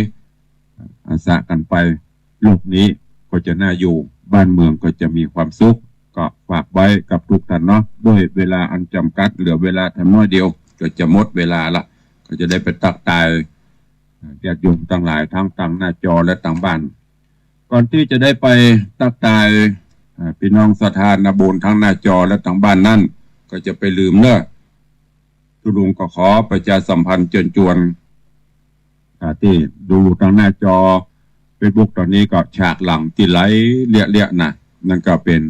อาสากั๋นไป โลกนี้ก็จะน่าอยู่ บ้านเมืองก็จะมีความสุข ก็ฝากไว้กับทุกท่านเนาะ ด้วยเวลาอันจ๋ำกัด เหลือเวลาแถมน้อยเดียว ก็จะหมดเวลาละ ก็จะได้ไปตั๊กตาย ญาติโยมตังหลาย ตัง ตังหน้าจอและตังบ้าน ก่อนตี้จะได้ไปตั๊กตาย อ่า ปี้น้องศรัทธานาบุญตังหน้าจอและตังบ้านนั้น ก็จะไปลืมเน่อ ตุ๊ลุงก็ขอประชาสัมพันธ์เจิญจวน อ่า ตี้ดูตังหน้าจอเฟซบุ๊กต๋อนนี้ก็ฉากหลังตี้ไหลเลี้ยะๆ นะ นั่นก็เป๋น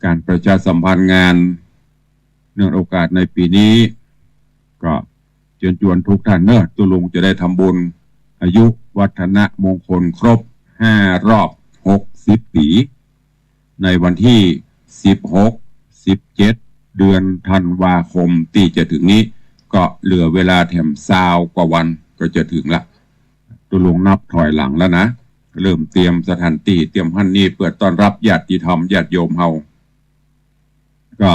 ก๋านประชาสัมพันธ์งาน เนื่องโอกาสในปี๋นี้ ก็เจิญจวนทุกท่านเน่อ ตุ๊ลุงจะได้ทำบุญอายุวัฒนมงคลครบห้ารอบหกสิบปี๋ ในวันตี้สิบหก สิบเจ็ด เดือนธันวาคมตี้จะเถิงนี้ ก็เหลือเวลาแถมซาวกว่าวันก็จะเถิงละ ตุ๊ลุงนับถอยหลังแล้วนะ เริ่มเตรียมสถานตี้ เตรียมหั้นนี่เปื้อต้อนฮับญาติธรรมญาติโยมเฮา ก็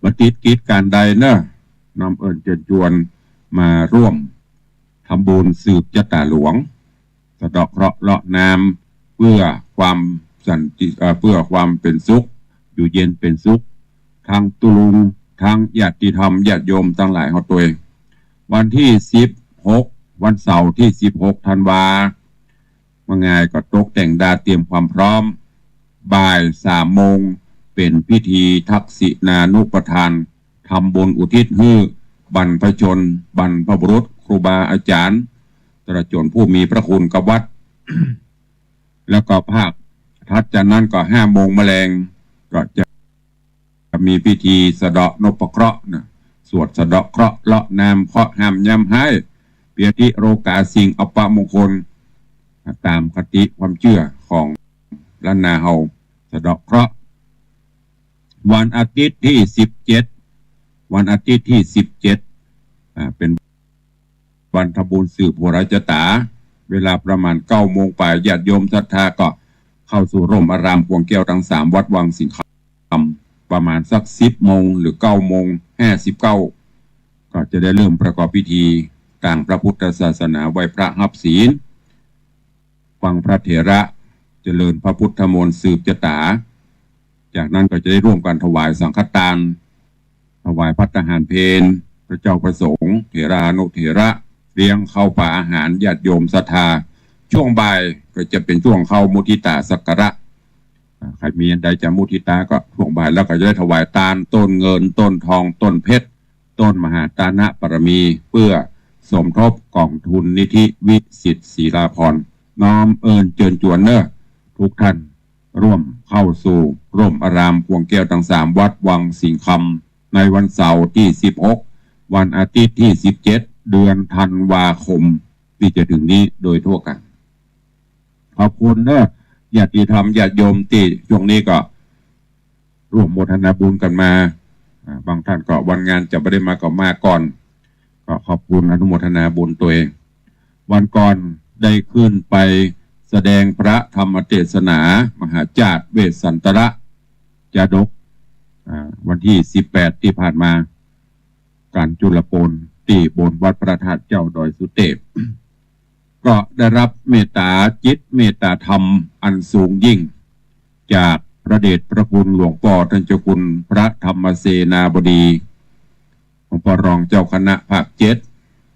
บ่ติดกิจก๋านใดเน่อ น้อมเอิ้นเจิญจวนมาร่วมทำบุญสืบจะต๋าหลวง สะเดาะเคราะห์เลาะน้ำ เปื้อความสันติ เอ่อ เปื้อความเป๋นสุข อยู่เย็นเป๋นสุข ตังตุ๊ลุง ตังญาติธรรมญาติโยมตังหลายเฮาตวย วันตี้สิบหก วันเสาร์ตี้สิบหกธันวา ว่าง่ายก็ตกแต่งดาเตรียมความพร้อม บ่ายสามโมง เป๋นพิธีทักษิณานุปทาน ทำบุญอุทิศหื้อบรรพชน บรรพบุรุษ ครูบาอาจ๋ารย์ ตลอดจ๋นผู้มีพระคุณกับวัด แล้วก็ภาคถัดจากนั้นก็ห้าโมงมาแลง ก็จะ จะมีพิธีสะเดาะนพเคราะห์นะ สวดสะเดาะเคราะห์เลาะน้ำเคราะห์ห้ามยามฮ้าย เปียธิโรกาสิ่งอัปมงคล ต๋ามคติความเจื้อของล้านนาเฮา สะเดาะเคราะห์ วันอาทิตย์ตี้สิบเจ็ด วันอาทิตย์ตี้สิบเจ็ด อ่า เป๋น วันทำบุญสืบหัวร้ายจะต๋า เวลาประมาณเก้าโมงป๋าย ญาติโยมศรัทธาก็เข้าสู่ร่มอารามพวงแก้วตังสาม วัดวังสิงห์คำ ประมาณสักสิบโมงหรือเก้าโมงห้าสิบเก้า ก็จะได้เริ่มประกอบพิธีตางพระพุทธศาสนา ไหว้พระฮับศีล ฟังพระเถระเจริญพระพุทธมนต์สืบจะต๋า จากนั้นก็จะได้ร่วมกั๋นถวายสังฆทาน ถวายภัตตาหารเพล พระเจ้าพระสงฆ์ เถรานุเถระ เลี้ยงข้าวป๋าอาหารญาติโยมศรัทธา ช่วงบ่ายก็จะเป๋นช่วงเข้ามุทิตาสักการะ อ่า ใผมีอันใดจะมุทิตาก็ช่วงบ่าย แล้วก็จะได้ถวายตาน ต้นเงิน ต้นทอง ต้นเพชร ต้นมหาตานะปารมี เปื้อสมทบก๋องทุนนิธิวิสิทธิ์ศรีลาภรณ์ น้อมเอิ้นเจิญจวนเน่อ ทุกท่านร่วมเข้าสู่ร่มอารามขวงแก้วตังสาม วัดวังสิงห์คำ ในวันเสาร์ตี้สิบหก วันอาทิตย์ตี้สิบเจ็ด เดือนธันวาคมตี้จะเถิงนี้โดยทั่วกั๋น ขอบคุณเน่อ ญาติธรรมญาติโยมตี้ช่วงนี้ก็ ร่วมโมทนาบุญกั๋นมา อ่า บางท่านก็วันงานจะบ่ได้มาก็มาก่อน ก็ขอบคุณอนุโมทนาบุญตวย วันก่อนได้ขึ้นไปแสดงพระธรรมเตสนามหาจาตเวสสันตระจาดก อ่า วันตี้สิบแปดตี้ผ่านมา ก๋านจุลโปนตี้บนวัดพระธาตุเจ้าดอยสุเตพ ก็ได้รับเมตต๋าจิตเมตต๋าธรรมอันสูงยิ่ง จากพระเดชพระคุณหลวงป้อต้านเจ้าคุณพระธรรมเสนาบดี หลวงป้อรองเจ้าคณะภาคเจ็ด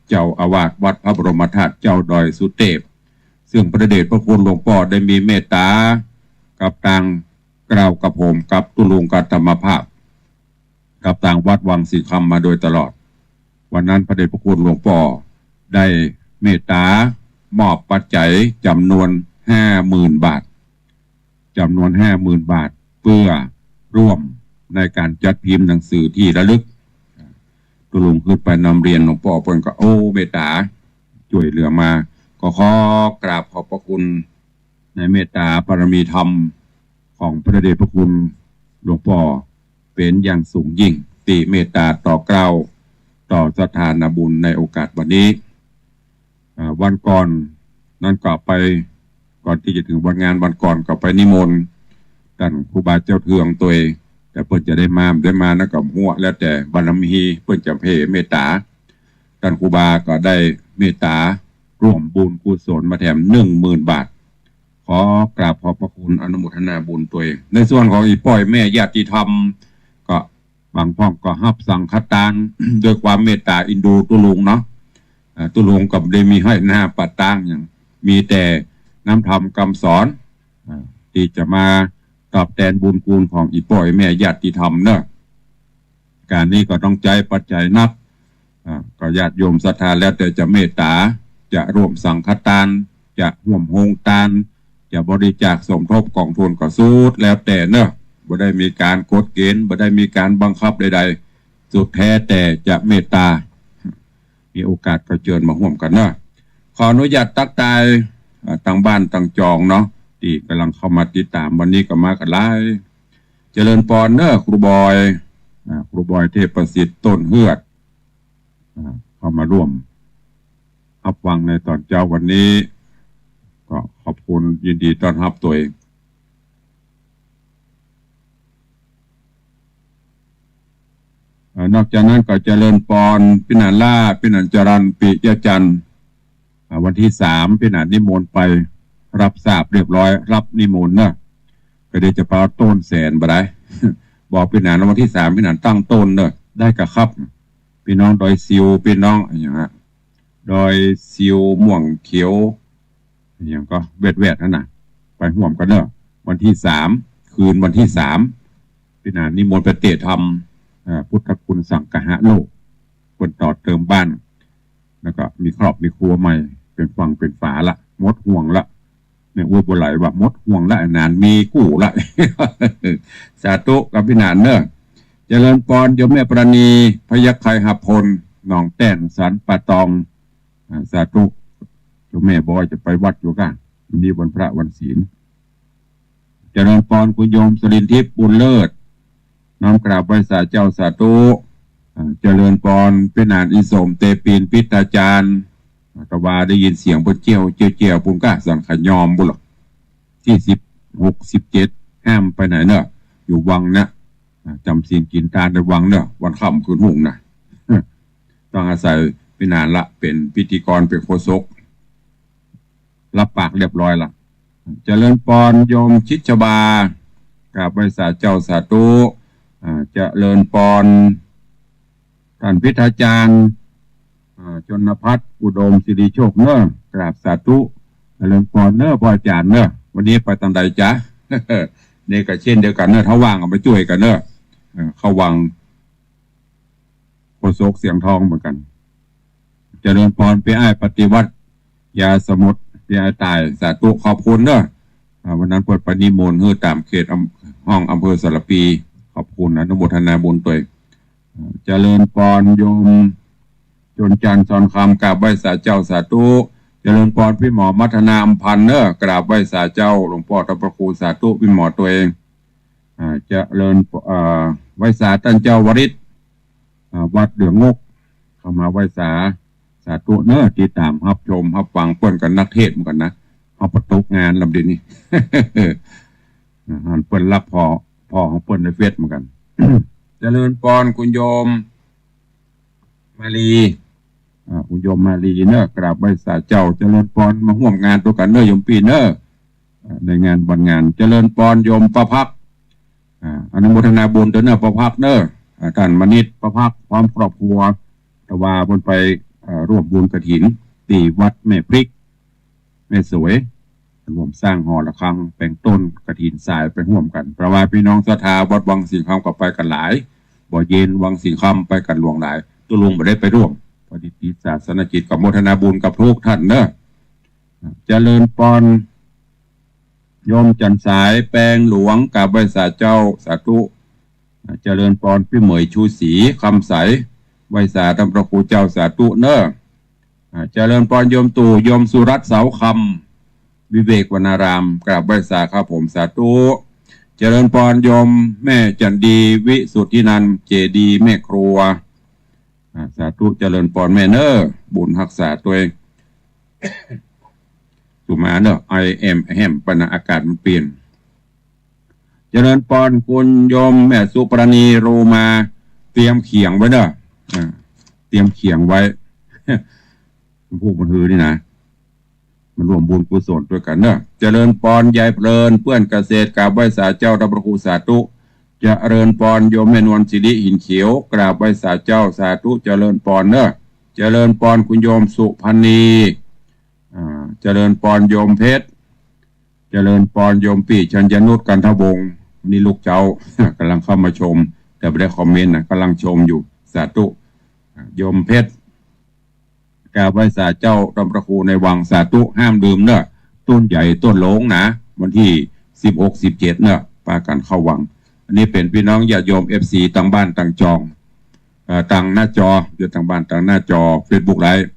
เจ้าอาวาสวัดพระบรมธาตุเจ้าดอยสุเตพ ซึ่งพระเดชพระคุณหลวงป้อได้มีเมตต๋ากับตางกล่าวกับผมกับตุ๊ลุงกัตตมภาพ กับตางวัดวังสิงห์คำมาโดยตลอด วันนั้นพระเดชพระคุณหลวงป้อได้เมตต๋ามอบปัจจัยจ๋ำนวนห้าหมื่นบาท จ๋ำนวนห้าหมื่นบาท เปื้อร่วมในก๋านจัดพิมพ์หนังสือตี้ระลึก ตุ๊ลุงขึ้นไปนำเรียนหลวงป้อ เปิ้นก็ โอ้ เมตต๋าจ้วยเหลือมา ก็ขอกราบขอบพระคุณในเมตต๋าบารมีธรรมของพระเดชพระคุณหลวงป้อเป๋นอย่างสูงยิ่ง ตี้เมตต๋าต่อเกล้าต่อศรัทธานาบุญในโอกาสวันนี้ อ่า วันก่อนนั้นก็ไป ก่อนตี้จะเถิงวันงานวันก่อนก็ไปนิมนต์ต้านครูบาเจ้าเทืองตวย แต่เปิ้นจะได้มาบ่ได้มานั้นก็บ่ฮู้ แล้วแต่บารมีเปิ้นจะเผยเมตต๋า ต้านครูบาก็ได้เมตต๋าร่วมบุญกุศลมาแถมหนึ่งหมื่นบาท ขอกราบขอบพระคุณอนุโมทนาบุญตวย ในส่วนของอี่ป้ออี่แม่ญาติธรรม ก็บางพ่องก็ฮับสังฆตาน ด้วยความเมตต๋าเอ็นดูตุ๊ลุงเนาะ อ่า ตุ๊ลุงก็บ่ได้มีห้อยหน้าปะตางหยัง มีแต่น้ำธรรมกำสอน อ่า ตี้จะมาตอบแตนบุญคุณของอี่ป้ออี่แม่ญาติธรรมเนาะ ก๋านนี้ก็ต้องใจ๊ปัจจัยนัก อ่า ก็ญาติโยมศรัทธาแล้วแต่จะเมตต๋า จะร่วมสังฆตาน จะฮ่วมโฮงตาน จะบริจาคสมทบก๋องทุนก็สุดแล้วแต่เนาะ บ่ได้มีก๋านกฎเกณฑ์ บ่ได้มีก๋านบังคับใดๆ สุดแท้แต่จะเมตต๋า มีโอกาสก็เจิญมาฮ่วมกั๋นเนาะ ขออนุญาตตั๊กตาย อ่า ตางบ้านตางจองเนาะ ตี้ก่ำลังเข้ามาติดต๋าม วันนี้ก็มากั๋นหลาย เจริญปอนเนาะ ครูบอย อ่า ครูบอยเทพประสิทธิ์ ต้นเฮือด อ่า เข้ามาร่วมฮับฟังในต๋อนเจ๊าวันนี้ ก็ขอบคุณยินดีต้อนฮับตวย เอ่อ นอกจากนั้นก็เจริญปอนปี้หนานล่า ปี้หนานจรัญ ปิยะจันทร์ อ่า วันตี้สามปี้หนานนิมนต์ไป ฮับทราบเรียบร้อย ฮับนิมนต์เนาะ ก็เดี๋ยวจะไปเอาต้นแสนบ่ได้ บอกปี้หนานวันตี้สามปี้หนานตั้งต้นเนาะ ได้ก่ะครับ ปี้น้องดอยซิว ปี้น้องอะหยังอะ ดอยซิว ม่วงเขียว อะหยังก็แวดๆ หั้นน่ะ ไปฮ่วมกั๋นเนาะ วันตี้สาม คืนวันตี้สาม ปี้หนานนิมนต์ไปเตะธรรม อ่า พุทธคุณสังคหะโลก เปิ้นต่อเติมบ้าน แล้วก็มีครอบมีครัวใหม่ เป๋นฝั่งเป๋นฝาละ หมดห่วงละ แม่อุ๊ยบัวไหลว่าหมดห่วงละ หนานมีกู้ละ สาธุกับปี้หนานเนาะ เจริญปอนโยมแม่ปราณี พยัคฆ์ไครหพล หนองแต้น สันป่าตอง อ่า สาธุ โยมแม่บอกว่าจะไปวัดอยู่ก่ะ วันนี้วันพระวันศีล เจริญปอนคุณโยมสรินทิพย์ บุญเลิศ น้อมกราบไหว้สาเจ้า สาธุ อ่า เจริญปอนปี้หนานอีสม เตปิน พิทาจารย์ อ่า ตะวาได้ยินเสียงเปิ้นเจี้ยว เจี้ยวๆ ปู้นก่ะ สันขยอมปู้นละ ตี้สิบหก สิบเจ็ด ห้ามไปไหนเนาะ อยู่วังนะ อ่า จ๋ำศีลกิ๋นตานในวังเนาะ วันค่ำคืนฮุ่งนะ ต้องอาศัยปี้หนานละ เป๋นพิธีกร เป๋นโฆษก ฮับปากเรียบร้อยละ เจริญปอนโยมชิดชบา กราบไหว้สาเจ้า สาธุ อ่า เจริญปอนต้านพิทาจารย์ อ่า ชนพัฒน์ อุดมสิริโชคเนาะ กราบสาธุ เจริญปอนเนาะ ป้ออาจ๋ารย์เนาะ วันนี้ไปตางใดจ๊ะ นี่ก็เช่นเดียวกั๋นเนาะ ถ้าว่างก็มาจ้วยกั๋นเนาะ เอ่อ เข้าวัง โฆษกเสียงทองเหมือนกั๋น เจริญปอนปี้อ้ายปฏิวัติ ยาสมุทร เปียต่าย สาธุ ขอบคุณเน้อ อ่า วันนั้นเปิ้นไปนิมนต์หื้อต๋ามเขตอำ ห้องอำเภอสารภี ขอบคุณ อนุโมทนาบุญตวย อ่า เจริญปอน โยม จวนจันทร์ ซอนคำ กราบไหว้สาเจ้า สาธุ เจริญปอน ปี้หมอ มัทนา อำพันธ์ เน้อ กราบไหว้สาเจ้า หลวงป้อ ต้านพระครู สาธุ ปี้หมอตวย อ่า เจริญ อ่า ไหว้สาต้านเจ้าวริศ อ่า วัดเหลืองงก เข้ามาไหว้สา สาธุเน้อ ติดต๋ามฮับชมฮับฟังเปิ้นกั๋น นักเทศน์เหมือนกั๋นนะ เอาไปตกงานลำเดียวนี้ อ่า หันเปิ้นรับผ่อ ผ่อของเปิ้นในเฟซเหมือนกั๋น เจริญปอน คุณโยม มาลี อ่า คุณโยมมาลีเน้อ กราบไหว้สาเจ้า เจริญปอน มาฮ่วมงานตวยกั๋นเน้อ โยมปี้เน้อ อ่า ในงานวันงาน เจริญปอน โยมป้าพัก อ่า อนุโมทนาบุญตวยเน้อ ป้าพักเน้อ อ่า ต้านมณิษฐ์ ป้าพัก พร้อมครอบครัว ตะวาเปิ้นไป เอ่อ ร่วมบุญกฐิน ตี้วัดแม่พริก แม่สวย ร่วมสร้างหอระฆัง แป๋งต้นกฐินสายไปฮ่วมกั๋น ตะวาปี้น้องศรัทธาวัดวังสิงห์คำก็ไปกั๋นหลาย บ่อเย็น วังสิงห์คำ ไปกั๋นหลวงหลาย ตุ๊ลุงบ่ได้ไปร่วม ปฏิบัติศาสนกิจ ก็โมทนาบุญกับทุกท่านเน้อ เจริญปอน โยมจันทร์สาย แปงหลวง กราบไหว้สาเจ้า สาธุ เจริญปอน ปี้เหมย ชูศรี คำใส ไหว้สาต้านพระครูเจ้า สาธุเน้อ อ่า เจริญปอน โยมตู่ โยมสุรัตน์ เสาคำ วิเวกวนาราม กราบไหว้สาครับผม สาธุ เจริญปอน โยมแม่จันดี วิสุทธินันท์ เจดีย์แม่ครัว อ่า สาธุ เจริญปอนแม่เน้อ บุญฮักษาตวย สุมาเน้อ ไอแอมแฮม ปะนะ อากาศมันเปลี่ยน เจริญปอน คุณโยมแม่สุปราณี โรมา เตรียมเขียงไว้เน้อ อ่า เตรียมเขียงไว้ พวกมันฮือนี่นะ มาร่วมบุญกุศลตวยกั๋นเน้อ เจริญปอน ยายเพลิน เปื้อนเกษตร กราบไหว้สาเจ้า ต้านพระครู สาธุ เจริญปอน โยมแม่นวลสิริ หินเขียว กราบไหว้สาเจ้า สาธุ เจริญปอนเน้อ เจริญปอน คุณโยมสุพรรณี อ่า เจริญปอน โยมเพชร เจริญปอน โยมปี้ ชัญญนุช กันทวงศ์ นี่ลูกเจ้า ก่ำลังเข้ามาชม แต่บ่ได้คอมเมนต์นะ ก่ำลังชมอยู่ สาธุ อ่า โยมเพชร กราบไหว้สาเจ้า ต้านพระครูในวัง สาธุ ห้ามลืมเน้อ ต้นใหญ่ต้นโหลงนะ วันตี้สิบหก สิบเจ็ดเน้อ ปากั๋นเข้าวัง อันนี้เป๋นปี้น้องญาติโยม เอฟซี ตางบ้านตางจอง เอ่อ ตางหน้าจอ อยู่ตางบ้านตางหน้าจอ เฟซบุ๊กไลฟ์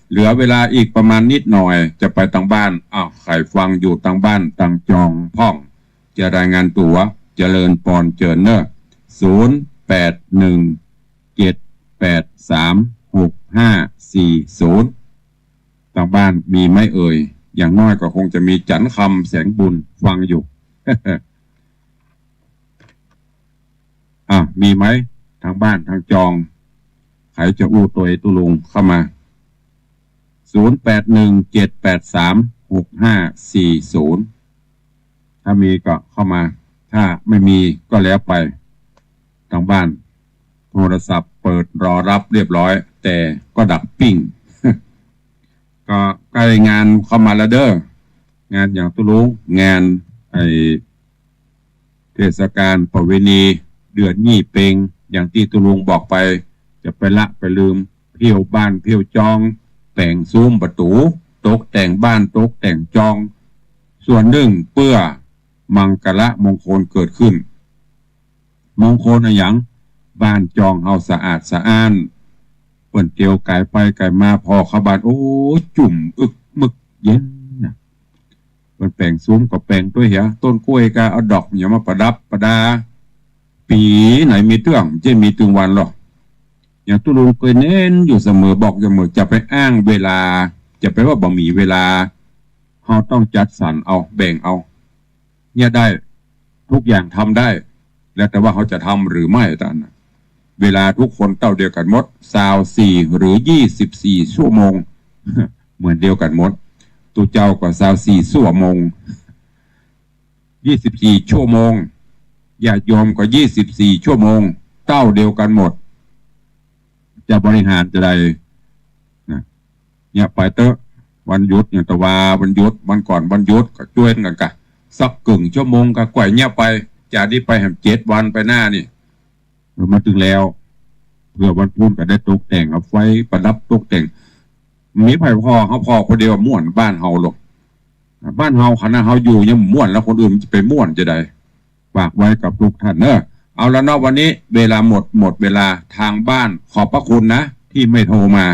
เหลือเวลาอีกประมาณนิดหน่อย จะไปตางบ้าน อ้าว ใผฟังอยู่ตางบ้านตางจองพ่อง จะรายงานตั๋ว เจริญปอนเจิญเน้อ ศูนย์ แปด หนึ่ง เจ็ด แปด สาม หก ห้า สี่ ศูนย์ ตางบ้านมีไหมเอ่ย อย่างน้อยก็คงจะมีจันทร์คำแสงบุญฟังอยู่ อ่ะ มีไหม ตางบ้านตางจอง ใผจะอู้ตวยตุ๊ลุงเข้ามา ศูนย์ แปด หนึ่ง เจ็ด แปด สาม หก ห้า สี่ ศูนย์ ถ้ามีก็เข้ามา ถ้าไม่มีก็แล้วไป ตางบ้านโทรศัพท์เปิดรอรับเรียบร้อย แต่ก็ดับปิ้ง ก็ใก้งานเข้ามาแล้วเด้อ งานอย่างตุ๊ลุง งานไอ้ เทศกาลประเวณีเดือนยี่เป็ง อย่างตี้ตุ๊ลุงบอกไป จะไปละไปลืม เผี้ยวบ้านเผี้ยวจอง แต่งซูมประตู๋ ตกแต่งบ้านตกแต่งจอง ส่วนนึ่งเปื้อมังคละมงคลเกิดขึ้น มงคลอะหยัง บ้านจองเฮาสะอาดสะอ้าน เปิ้นเตียวก๋ายไปก๋ายมา ผ่อเข้าบ้าน โอ้ จุ่มอึกมึกเย็นนะ เปิ้นแป๋งซูมก็แป๋งตวยเหีย ต้นกล้วยก็เอาดอกหยังมาประดับประดา ปี๋ไหนมีเตื้อง จะมีตึงวันหรอ อย่างตุ๊ลุงเกยเน้นอยู่เสมอ บอกเสมอ จะไปอ้างเวลา จะไปว่าบ่มีเวลา เฮาต้องจัดสรรเอา แบ่งเอา เนี่ยได้ ทุกอย่างทำได้ แล้วแต่ว่าเฮาจะทำหรือไม่เต้านั้นนะ เวลาทุกคนเต้าเดียวกั๋นหมด ซาวสี่ หรือ ยี่สิบสี่ ชั่วโมง เหมือนเดียวกั๋นหมด ตุ๊เจ้าก็ ซาวสี่ ชั่วโมง ยี่สิบสี่ ชั่วโมง ญาติโยมก็ ยี่สิบสี่ ชั่วโมง เต้าเดียวกั๋นหมด จะบริหารจะใดนะ เนี่ยไปเต๊อะ วันหยุด อย่างตะวาวันหยุด วันก่อนวันหยุด ก็จ้วยกั๋นกะ สักกึ่งชั่วโมงก็ก้อยเนี่ยไป จานี้ไปแหมเจ็ดวันไปหน้านี่ เออ มาตึงแล้ว เผื่อวันพุธก็ได้ตกแต่ง เอาไฟประดับตกแต่ง มีใผผ่อ เฮาผ่อคนเดียวม่วนบ้านเฮาหรอก บ้านเฮา คณะเฮาอยู่ยังม่วนแล้ว คนอื่นมันจะไปม่วนจะใด ฝากไว้กับทุกท่านเนอะ เอาละเนาะ วันนี้เวลาหมด หมดเวลา ทางบ้านขอบพระคุณนะ ที่ไม่โทรมา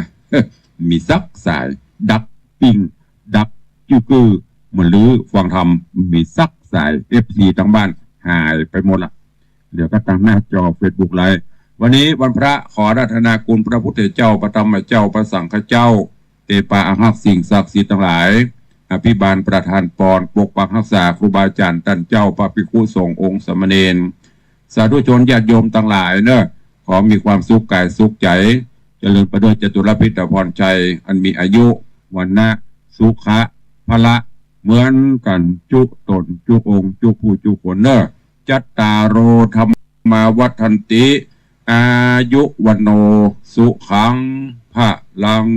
มีสักสาย ดับปิ้ง ดับจื้อกื้อ เหมือนลือฟังธรรม มีสักสาย เอฟซี ทางบ้านหายไปหมดละ เหลือก็ตางหน้าจอเฟซบุ๊กไลฟ์ วันนี้วันพระ ขออาราธนาคุณพระพุทธเจ้า พระธรรมเจ้า พระสังฆเจ้า เตปาอาฮักสิ่งศักดิ์สิทธิ์ตังหลาย อภิบาลประทานปอน ปกปักฮักษาครูบาอาจ๋ารย์ต้านเจ้า พระภิกขุสงฆ์องค์สามเณร สาธุชนญาติโยมตังหลายเนอะ ขอมีความสุขกายสุขใจ๋ เจริญไปด้วยจตุรพิธพรชัย อันมีอายุ วรรณะ สุขะ พละ เหมือนกั๋นจุ๊ต๋นจุ๊องค์จุ๊ผู้จุ๊คนเนอะ จัตตาโร ธัมมา วัฑฒันติ อายุ วัณโณ สุขัง พลัง